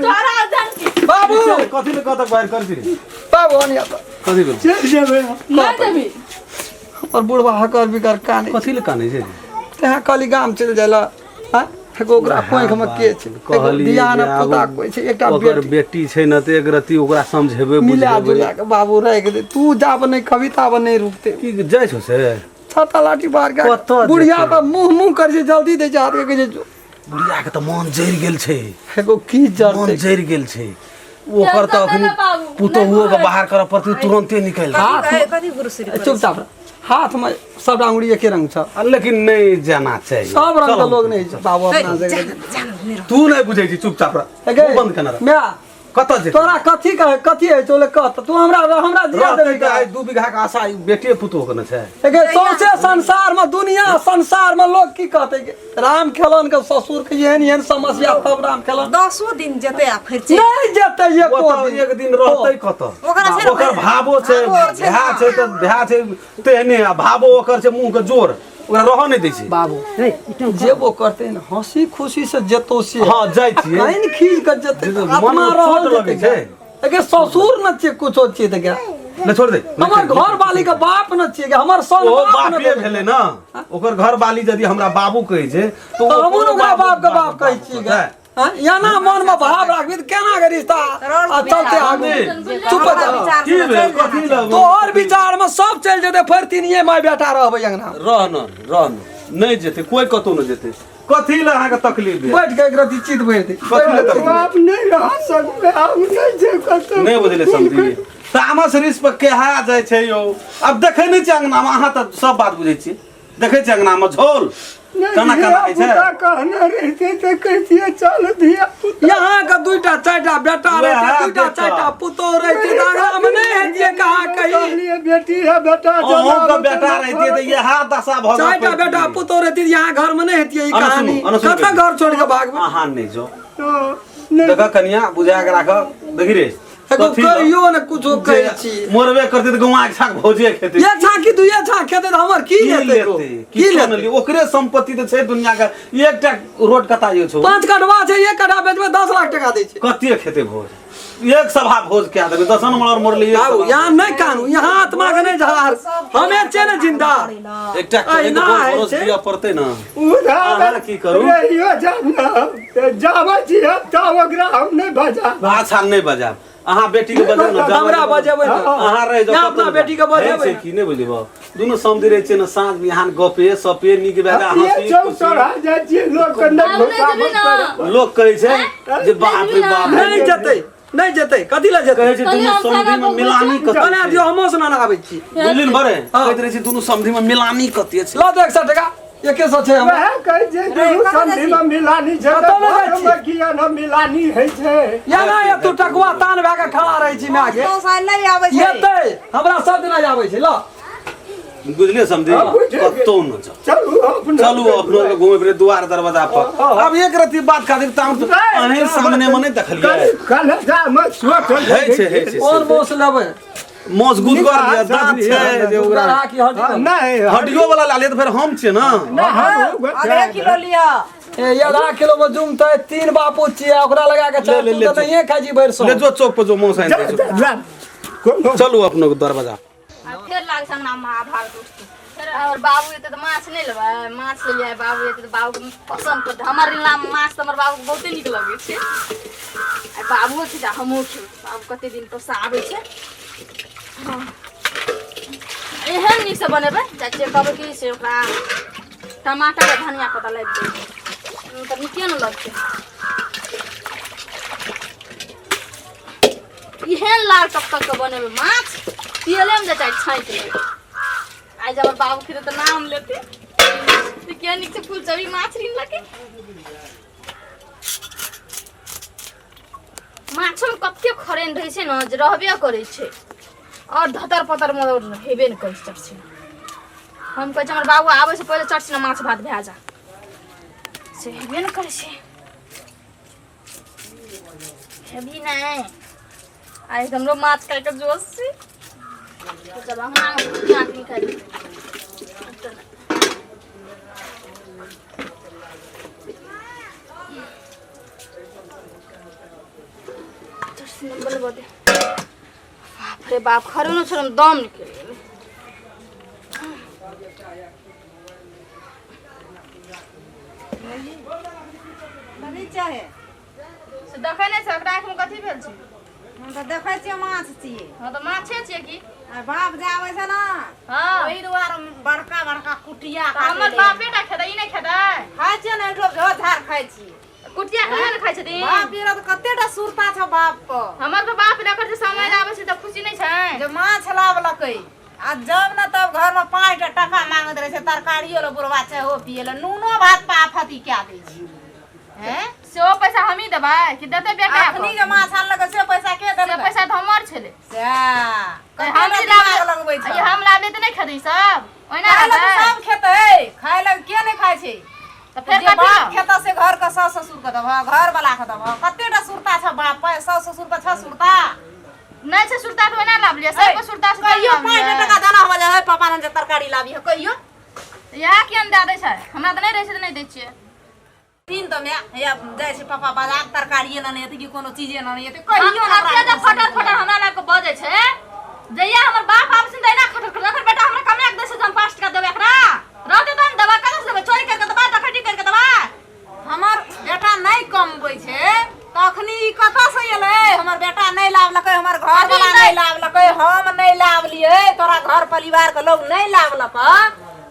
तोरा धमकी बाबू कथी ले कतक बाहर कर छी बाबू अनिया तऽ कथी भेल चलि जेबै हम। नहीं जबी हमर बुढ़वा हकर बिकर कानै कथी ले कानै छै तेँ कहली गाम चलि जाइ लए आँय एगो ओकरा कोखिमे के छै एगो कहलियै धिया जे ने पुता आब कोइ छै एकटा ओकर बेटी बेटी छै ने तऽ एक रत्ती ओकरा समझेबै मिला बुझेबै जुला के बाबू राखि दे तू जाब नहि कभी ताब नहि रुकते की जाइ छौ से छाता लाठी बाहर के कतऽ बुढ़िया जेतै? तऽ मुँह मुँह करै छै जल्दी दै छै हाथ के कहै छै जो बुढ़िया के तऽ मन जरि गेल छै एगो की मन जरतै जरि गेल छै ओकर तऽ अखनी पुतोहुओ के बाहर करऽ पड़तै तुरन्ते निकलि हाथ कथी गुरु श्री चुपचाप रह। हाथ में सबटा अंगुरी एके रंग छ लेकिन नहीं जाना चाहिए सब रंग के चल। लोग नहीं छै बाबू अपना जगह तू नहीं बुझै छी चुपचाप रह एगे मुँह बंद केने रह माय कतऽ जेतै तोरा कथी कहे कथी है चोले कह त तू हमरा हमरा दिया रहतै देबी तऽ आइ 2 बीघा के आशा ई बेटिए पुतोह के ने छै एगे सौंसे संसार में दुनिया संसार में लोग की कहते के राम खेलन के ससुर के एहन एहन समस्या तब राम खेलन 10 दिन जेतै आ फेर चलि नहीं जेतै एको ओतऽ दिन एक दिन रहतै कतऽ ओकरा छै ने ओकर भावो छै भावो छै भए ने। छै तऽ भए छै तेहने आ भावो ओकर छै मुँह के जोर ओकरा रहऽ नहि दै छै। बाबू जेबो करते ने हंसी खुशी से जेतो से। हँ, जाइ छियै। काइन खींच के जेते जे आत्मा मनमे रहल चोट लगै जेतै। छै। एके ससुर न छियै, कुछो छियै तऽ क्या नहि छोड़ दे। हमर घर वाली के बाप न छियै, हमर सन ओ बाप न बापे भेलै। भेलै ने। ओकर घर वाली यदि हमरा बाबू कहै छै तऽ तऽ हमहूँ ओकरो ओकरा बाप के बाप कहै छियै कहतै। हाँ, एना मन में भाव राखबी तऽ केना के रिश्ता आ चलते आगू। चुप हो जा। की भेल? कथी लग? तोहर विचार में सब चलि जेतै, फेर तीनिये माय बेटा रहबै अंगना। रह न, रह न, नहि जेतै कोइ, कतौ नहि जेतै। कथी लए अहाँके तकलीफ भेल? बैठ के एक रति चित भरि दे। कथी लए तकलीफ? आब नहि रह सकबै, आब नहि छै कतौ। नहि बुझलै समझी, तामस रिस पर केहा जाइ छै यौ। आब देखै नहि छियै अंगनामे? अहाँ तऽ सब बात बुझै छियै। देखै छियै अंगनामे झोल नहि, केना केना होइ छै? धिया-पुता कहने रहितै तऽ कहितियै चल धिया पुता। यहाँ के दुईटा चारिटा बेटा वएह रहते, दुईटा देखऽ। चारिटा पुतोह रहते तऽ अंगना में नहि हेतियै कहाँ कही। कहलियै बेटी है बेटा अहूँके बेटा रहितियै तऽ इएह दशा भऽ चारिटा बेटा पुतोह रहती यहाँ घर में नहि हेतियै ई अना सुनू, कहानी। अना सुनू। कतऽ घर छोड़ के भागबै? अहाँ नहि जाउ। देखऽ कनिया, बुझा के राख। देखी रे, एगो कथी लए? कहियो ने कुछो कहै छी। मरबे करतै तऽ गौआँ के छाक भौजे खेतै। एक छाक की दुइये छाक खेतै तऽ हमर की की लेतै गो? लेतै? की किछो लेतै? नहि लेतै। ओकरे संपत्ति तऽ छै दुनिया के। एकटा रोड कता यो छौ? 5 कटवा छै, 1 कट्ठा बेचबै 10 लाख टका दै छै। कते खेतै भोज? एक सभा भोज कए देबै। दसन मरर मरले एक बाबू सभा। यहाँ नहि कानू, यहाँ आत्मा के नहि झाड़, हमे छियै ने जिंदा। एकटा अहिना कहैके बोल होइ भरोस छै। दिअ पड़तै ने। उधार अहाँ की करू? रहियो जाब ने, जाबै छी हम तऽ ओकरा हम नहि बजाब। अच्छा, नहि बजायब। अहाँ बेटी के बजाउ ने। हमरा बजेबै ने। अहाँ रहि जाउ। यहाँ कतौ अपना नहि बेटी के जाउ। बजेबै। छै की नहि बुझलियै बाबू? दुनू समधि रहै छियै ने, साँझ बिहान गपे सपे नीक बेजा ये हँसी चौक खुशी। चौराहा जाइ छियै, लोक के नहि हम नहि जेबै घुसाबऽ। ने। लोक कहै छै जे बाप रे बाप। नहि जेतै, नहि जेतै, कथी लए जेतै? कहै छै कहलियै दुनू हम समधि खाना में मिलानी कते बना छै। दियौ, हमो से ना आबै छी। बुझलियै ने बड़े? हाँ। कहैत रहै छै दुनू समधि में मिलानी कते छै। लऽ दे 100 टका, 100 छै हमरा। वएह कहै छै दुनू समधिमे मिलानी छै कतऽ तऽ नहि जाइ घरमे किया ने मिलानी होइ छै? या ना या तू टकुआ तान भए के खड़ा रहै छी माय के। तो साल नहि आबै छै। एतै हमरा सब दिना आबै छै ल। बुझलियै समधि? हाँ, बुझि गेलियै। कतौ न जाउ। चलू अपना। चलू अपनो के घूमे फिरे दुआर दरवाजा पर। आब एक रति बात खातिर ताम अहीं सामने में नहि देखलियै। कलेजामे चोट होइ छै, होइ छै। कोन मांस लेबै? मांस गुदगर लिअ, दाँत छै जे ओकरा गरहा की हड्डी लेबै? नहि। हड्डियो वाला ला लिअ तऽ फेर हम छियै ने। आधे किलो लिअ। ए, आधा किलो में जुमतै? तीन बापू छियै, ओकरा लगा के चार। ले, ले, तू तऽ नहिये खाइ छी भरि सौ। ले जो, चौक पर जो मांस आनि दै छौ। चलू अपनो के दरवाजा। आ फेर लाग संगना महाभारत उठतै फेर। और बाबू एतै तऽ माछ नहि लेबै? माछ ले आइ। बाबू एतै तऽ बाबूके पसन्द पड़तै हमर नाम माछ तऽ हमर बाबूके बहुते नीक लगै छै। आ बाबुओ खेतै आ हमहूँ खेबै। बाबू कते दिन पर से आबै छै। हँ, एहन नीकसँ बनेबै। जाइ छियै, कहबै कि से ओकरा टमाटर आ धनिया पत्ता लाबि दै तऽ नीके ने लगतै। एहन लाल टक टक के बनेबै माछ, तेलेमे जे चाहे छाँकि लेबै। आइ जब हमर बाबू खेतै तऽ नाम लेतै तऽ केहन नीक से फुलचबी माछ रिनलकै। माछोमे कते खरेन रहै छै ने जे रहबे करै छै आओर धतर पतर मे हेबे नहि करै छै चटछिना। हम कहै छी हमर बाबू आबै से पहिले चटछिना माछ भात भए जा, से हेबे नहि करै छै। हेबी नहि। आइ हमरो माछ खाइके जोश छै। जब अंगनामे कुटिया आदमी खाइ लेतै। बनबऽ दे। बाप रे बाप, खरुनो छोड़म दम निकलि गेलै। कथी चाहे? से देखै नहि छै ओकरा आँखिमे कथी भेल छै? हम तऽ देखै छियै माछ छियै। हँ, तऽ माछे छियै की? आ बाप जे आबै छै ने, हँ, ओहि दुआरे बड़का बड़का कुटिया तऽ हमर बापे टा खेतै, ई नहि खेतै? खाइ छियै ने, एकरो झोर झार खाइ छियै। कुटिया कहियो ने खाइ छथिन बाप ये तऽ कते टा सुरता छौ बाप पर। हमर तऽ बाप देखै छै समय आबै छै तऽ खुशी नहि छै जे माछ लाबलकै आ जब ने तब घर में 5 टा टका मांगैत रहै छै तरकारियो लए, बुढ़वा चाहो पियै लए, नूनो भात पर आफत ई कए दै छै। हैं? सेहो पैसा हमही देबै कि देतै बेटा? अखनी जे माछ आनलकै से पैसा के से देलकै? पैसा तऽ हमर छलै। सएह तऽ कते हमही दिमाग लगबै लाबले छै। हम लाबले तऽ नहि खेतै सब ओहिना खाय लए तऽ रहतै? सब खेतै, खाय लए के नहि खाइ छै? तऽ फेर जे कथी बाप लए? खेतऽ से घर के सास ससुर के देबह, घर वाला के देबह। कते टा सुरता छ बाप पर, सास ससुर के छ सुरता? नहि छै सुरता तऽ ओहिना लाबलियै, सबके सुरता छै तब कहियो लाबलियै। 5 टका देना हो जाय पापा ने जे तरकारी लाबी हो कहियो। इएह किया ने दए दै छै हमरा तऽ नहि रहै छै तऽ नहि दै छियै दिन तऽ माय हैया जाइ छै पापा बाजार तरकारिए लेने हेतै कि कोनो चीजे लेने हेतै कहियो हम ने हमरा कते जे फटर फटर हमरा लग के बजै छै जहिया हमर बाप आबै छै तहिना खटर खटर एखन बेटा हमरा कमाए के दै छै जे हम 5 टका देबै एकरा रहतै तहन देबै कतऽ से देबै चोरी करि के देबै डकैती करि के देबै हमर बेटा नहि कमबै छै तखनी ई कतऽ से एलै हमर बेटा नहि लाबलकै हमर घर वाला नहि लाबलकै हम नहि लाबलियै तोरा घर परिवार के लोग नहि लाबलक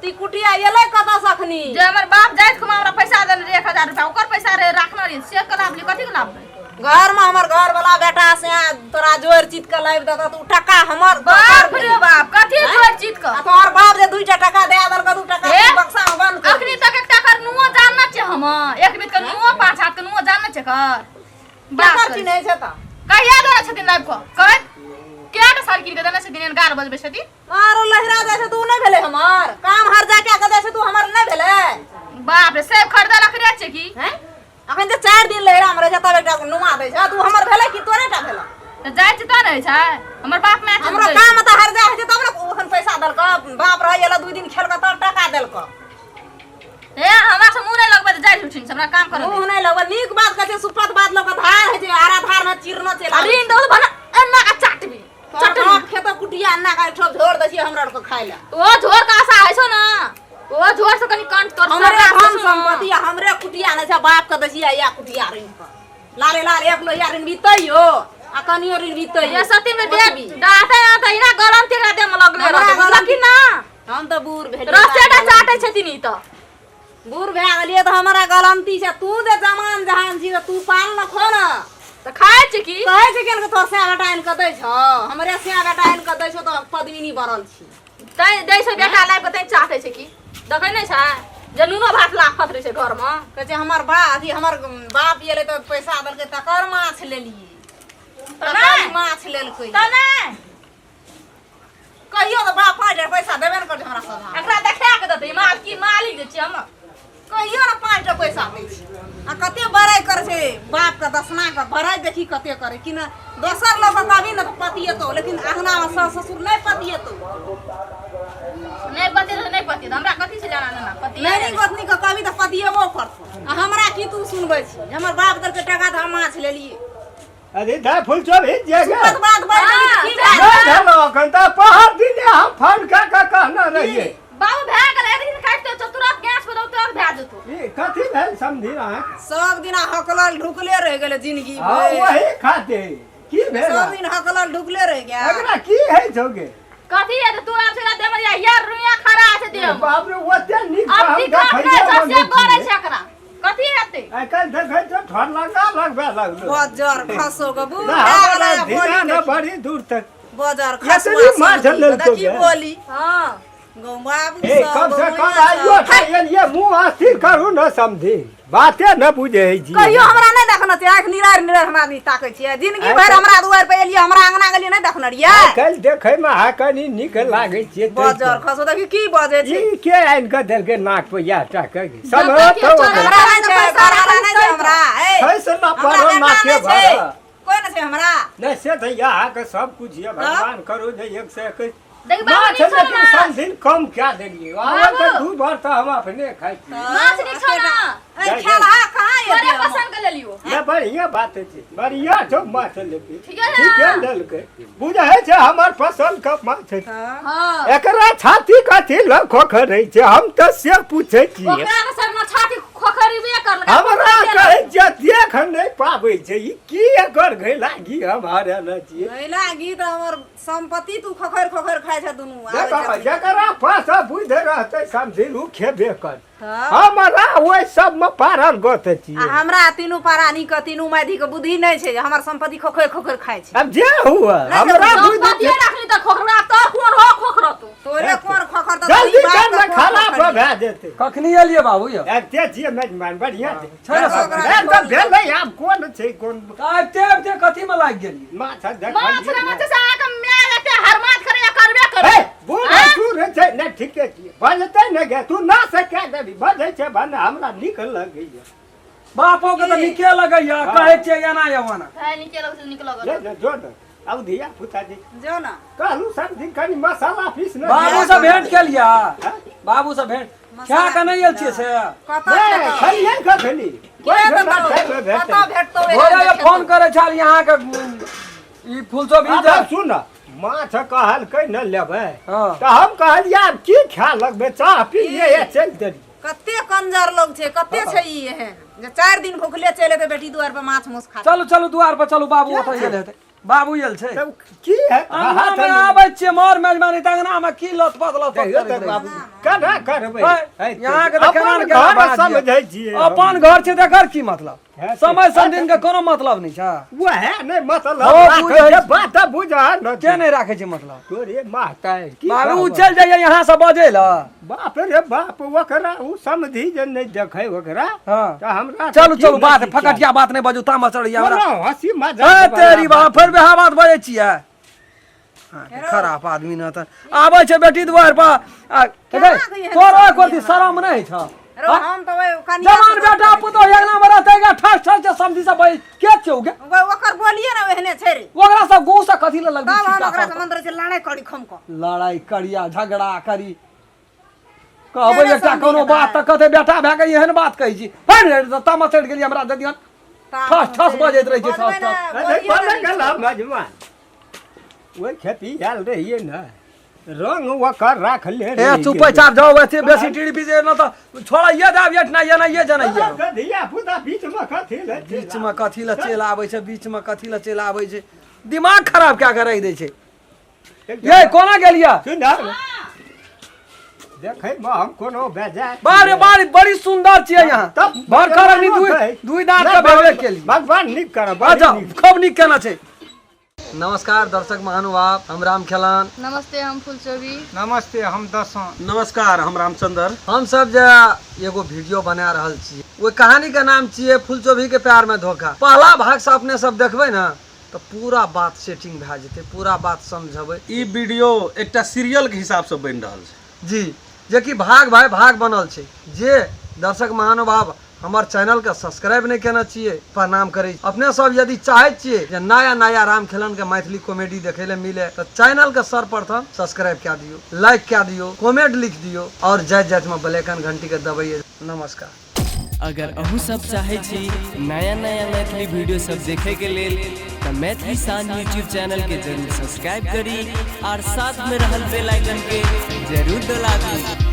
तऽ ई कुटिया एलै कतऽ से अखनी जे हमर बाप जाइत खुमा हमरा पैसा देने रहे 1000 रुपया ओकर पैसा रहे राखने रहियै से के लाबलियै कथी के लाबबै घर में हमर घर वाला बेटा से तोरा जोड़ चित के लाबि देतऽ तऽ उ टका हमर बाप रे बाप कथी जोड़ चित के आ तोहर बाप जे दुईटा टका दए देलक दू टका हे? बक्सा में बंद कर अखनी तक एकटा कर नुओ जानना छै हम एक बीत के नुओ पाँच हाथ के नुओ जानना छै कर बाप केकर रे। चिन्है छै तऽ कहिया देने छथिन लाइव को कह क्या के साल कीन के देने छथिन एहन गार बजबै छथिन आरो लहरा जाइ छै तू नहि भेलै हमर काम हर जा के जाइ छै तू हमर नहि भेलै बाप रे सेब खरीदे लख छै की हैं अखन जे 4 दिन लहरा मे रहै छै तब एकटा नुमा दै छै तू हमर भेलै कि तोरे टा भेलै तऽ जाइ छै तऽ रहै छै हमर बाप माय हमरो काम तऽ हर जाइ छै तब ने ओखन पैसा देलक बाप रहै एलो 2 दिन खेलक तब टका देलक ए हमरा से मुंह नहि लगबै तऽ जाइ छथिन हमरा काम करऽ मुंह नहि लगबै नीक बात कहै छै सुपत बात लोक धार होइ छै आरा धार मे चिरनो चलि आबै ऋण दो भला एना के चाटबी चटनी खेत कुटिया अन्ना का एकठो झोर दै छियै हमरा आरके खाइ लए ओ झोर के आशा होइ छौ ना ओ झोर से कनी कंठ तोर हमरे धन संपत्ति आ हमरे कुटिया नहि छै बाप के दै छियै या कुटिया ऋण पर लाले लाल एक लोहिया ऋण बीतैयो आ कनियो ऋण बीतैयो ये सती में दे डाटे ना त इना गलम तेरा दे में लगले हमरा रहते गलम- बुझलक कि ना हम तऽ बूढ़ भेलियै रस्ते टा चाटे छथिन ई तऽ बूढ़ भए गेलियै तऽ हमरा गलती छै तू जे जमान जहान छी तऽ तू पाल न खो न तऽ खाइ छै की कहै छै केन के तोर सिया बेटा आनि कऽ दै छौ हमरे सिया बेटा आनि कऽ दै छौ तऽ पद्मिनी बनल छी तैं दै छै बेटा लाबि कऽ तैं चाटे छै की देखै नहि छै जे नूनो भात लाफत रहै छै घरमे कहै छै हमर बा अथी हमर बाप एलै तऽ पैसा देलकै तकर माछ लेलियै तऽ तकर नहि माछ लेलकै तऽ नहि कहियो तऽ बाप 5 पैसा देबे ने करै छै हमरा सोझाँ एकरा देखा के देतै माल की मालिक जे छियै हम कहियो ने 5 पैसा दै छै आ कते बड़ाइ करै छै बापके दसनाके बड़ाइ देखी कते करै कि ने दोसर लोकके कभी ने पतिएतौ लेकिन अङ्गनामे सास ससुर नहि पतिएतौ नहि पतिएतौ नहि पतिएतौ हमरा कथी से जाना ना पति नैनी गोतनीके कभी तऽ पतिएबो करतौ आ हमरा की तू सुनबै छी हमर बाप देलकै टाका तऽ हम माछ लेलियै अरे धा फूल चोभी जे गे सुपत बात बाजि देली तऽ की भए नहि भेलो अखन तऽ पहर दिने हम फोन कए कऽ कहने रहियै बाबू भए गेल एक दिन काटि दे तुरंत गैस पर दौ तुरंत भए जेतौ ई कथी भेल समझी अहाँ सब दिना हकलल ढुकले रहि गेलै जिंदगी हँ भरि वही खाते की भेल सब दिन हकलल ढुकले रहि गेल एकरा की है छौगे कथी है तू आब से दे मरिया यार रुइया खड़ा छै दे बाप रे ओते नीक अब हम दिक्कत देखैये नहि छै नहि से गड़ै छियै। छै एकरा कथी हेतै आइ काल्हि देखै छियै ठर लगा लगबे लगलो बजर खसो के बूढ़ ना भए हमरा गेलै, धिना बोली न बड़ी दूर तक बजर एतनी खसुआ माछ लेलकौ की गे? बोली हां गौ बाबू ए सब कम से गौ कम मैया आइयो सब। तऽ एलियै मुँह अस्थिर करू न समझी बाते न बुझै छी कहियो हमरा नहि देखने छियै आँखि निरारि निरारि हमरा आदमी ताकै छियै जिंदगी भरि हमरा दुआरि पर एलियै हमरा अंगना गेलियै नहि देखने रहियै आइ काल्हि देखैमे अहाँ कनि नीक लागै छियै ताहि बजर पर। खसो देखी की बजै छै ई के आनि कऽ देलकै नाक पर इएह टा के सम्हरत देखियौ, तऽ ओकरा। हमरा नहि छै घरवाला नहि छै हमरा ए खसि न हमरा पड़ो बेटा नाके नहि छै भर कोइ नहि छै हमरा नहि से तऽ अहाँके सब कुछ यऽ भगवान करू जे एक से एक देख बाबू माछ नीक छौ लेकिन ने माछ समधिन कम कए देलियै आब तऽ बाबू। दू भर तऽ हम अपने खाइ छी माछ नीक छौ ने ए खेलहा कहाँ बड़े एतै पसंद के लेलियो नहि बढ़िआँ बात छै बढ़िआँ छौ माछ लेकिन ठीके ने? ठीके लेलकै बुझै छै हमर पसन्द के माछ छै हां एकरा छाती कथी लग खोखरै छै हम तऽ से पूछै छियै ओकरा तऽ सब छाती खोखरीबे करलकै हमरा कहै छियै देख नहि पाबै छै ई की एकर घैला घी हम हरेने छियै घैला घी तऽ हमर संपत्ति तू खोखरि खोखरि खाइ छ दुनू आबै देखो छै। जकरा पास बुझ रहतै समझिल उ खेबे कर तऽ हमरा ओहि सबमे पारल गत आ छियै हमरा तीनू प्राणी के तीनू मायधी के बुद्धि नहि छै जे हमर संपत्ति खोखरि खोखरि खाइ छै आब जे हुए हमरा बुद्धि संपत्तिये रखली तऽ खोखरा तऽ कोन हो खोखरतो तोरे कोन खोखर तऽ जल्दी तोरी बाप कर के ने कोन खाना खोखर पर भए जेतै कखनी एलियै बाबू यौ आबिते छियै मेजमान बढ़िआँ छै छै ने सब? ए, तऽ भेलै आब कोन छै कोन तऽ आबिते आबिते कथीमे लागि गेलियै माछ माछ देखलियै रे माछ से अहाँके माय एते हरमाद करैया करबे करे हे बूढ़ सूढ़ छै नहि ठीके छियै बजतै ने गे तू ना से कए देबी बजै छै भने हमरा नीक लगैया बापो के तऽ नीके लगैया कहै छियै एना या ओना है नीके लगै छै नीक लगल ले ने जो ने आब धिया पुता जी जो ने कहलू सब दिन कनि मसाला पीस ने बाबू से भेंट केलियै बाबू से भेंट खा के नहि आयल छियै से? कतऽ नहि, खेतौ? खेलियै कखनी? के देतौ? कतऽ भेटतौ एहन भोरे जे फोन खेतौ? करै छल यहाँके ई फूलसब ई जे आब सुन, माछ कहलकै न लेबै, हँ। तऽ हम कहलियै आब की खाय लगबै, चाह पी लिए चलि देलियै। कते कंजर लोग छै, कते छै ई एहन जे 4 दिन भूखले चलि एतै बेटी दुआर पर माछ मांस खा। चलू चलू दुआर पर चलू, बाबू ओतऽ गेल हेतै, बाबू आयल छै। तब की है? अंगना मे आबै छियै मर मेजबानी तऽ अंगना मे की लत पत लत कहियो तऽ बाबू केना करबै? है, यहाँके तऽ केना अपन ने केना घर बना दिअ। समझै छियै हम। अपन घर छै तऽ एकर की मतलब? है, समय समझिन के कोनो मतलब नहि छै। वएह नहि मतलब हो, राखै बुझै छै, छी। बात बुझह न। के नहि राखै छै मतलब? तोरे माता की बाबू कहबह? चलि जाइए यहाँ से बजै लए। बाप रे बाप, ओकरा ओ समझी जे नहि देखै ओकरा। हँ। तऽ हमरा चलू की चलू, बात नहि फकटिया बात नहि बजू, तामस चढ़ैया हमरा। कोनो हँसी मजाक हे वाला तेरी बाप, बात। फेर वएह बात बजै छियै। अहाँके खराब आदमी न तऽ आबै छै बेटी दुआर पर आ केना देखै, के एहन तोरो समझी एको रति हमरा? शरम नहि छौ? रौ, हम तऽ ओहि कनिया जवान से बेटा गप पुतोह अंगना मे रहतै गे, ठस ठस जे समझी से बजै के छियौ गे? ओकर बोलिए ने ओहने छै रे। ओकरा सब गो से कथी लए लगबी तब हम छिटका ओकरा सब? से मन रहै छै लड़ाइ करी खम कऽ। लड़ाइ करिया झगड़ा करी कहबै केना एकटा समझी कोनो हेतै? बात तऽ कहतै बेटा भए कऽ एहन बात कहै छी, फेर तामस चढ़ि गेली हमरा दे दिहन। ठस ठस बजैत रहै छै, ठस ठस। अरे बड़ गेला मजमा, ओहि खेती आयल रहियै ने, रंग ओकर राखले ए चुपै चाप जाओ, वैसे बेसी टीडीपी जे न तऽ छोड़ैये देब एठना एनाइये जेनाइये। धिया पुता बीच मे कथी ले बीच मे कथी लए चलि आबै छै? बीच मे कथी लए चलि आबै छै? दिमाग खराब कए कऽ राखि दै छै। ये कोना गेलियै? सुन, देखै मे हम कोनो बेजाय बारे बारे, बड़ी सुंदर छियै यहाँ। तब भर कर दुई दुई दाँत के भेबे केलियै। भगवान नीक करब, बड़ी अच्छा नीक। खूब नीक केना छै। नमस्कार दर्शक महानुभाव, हम राम खेलान। नमस्ते, हम फुलचोबी। नमस्ते, हम दसों। नमस्कार, हम रामचंद्र। हम सब जे एगो वीडियो बना रहल छियै ओहि कहानी के नाम छियै फुलचोभी के प्यार में धोखा। पहला भाग से अपने सब देखबै ने तऽ पूरा बात सेटिंग भए जेतै, पूरा बात समझबै। ई वीडियो एकटा सीरियल के हिसाब से बनि रहल छै जी, जेकि भाग भाई भाग बनल छै। जे दर्शक महानुभाव हमर चैनल के सब्सक्राइब नहि केने छियै, प्रणाम करै छी। अपने सब यदि चाहै छियै जे नया नया राम खेलन के मैथिली कॉमेडी देखै लए मिले तऽ चैनल के सर्वप्रथम सब्सक्राइब कए दियौ, लाइक कए दियौ, कमेंट लिख दियौ और जाइत जाइत में बेल आइकन घंटी के दबैयै। नमस्कार। अगर अहूँ सब चाहै छी नया नया मैथिली वीडियो सब देखे के लेल तऽ मैथिली शान यूट्यूब चैनल के जरूर सब्सक्राइब करी और साथ में रहल बेल आइकन के जरूर दबाबी।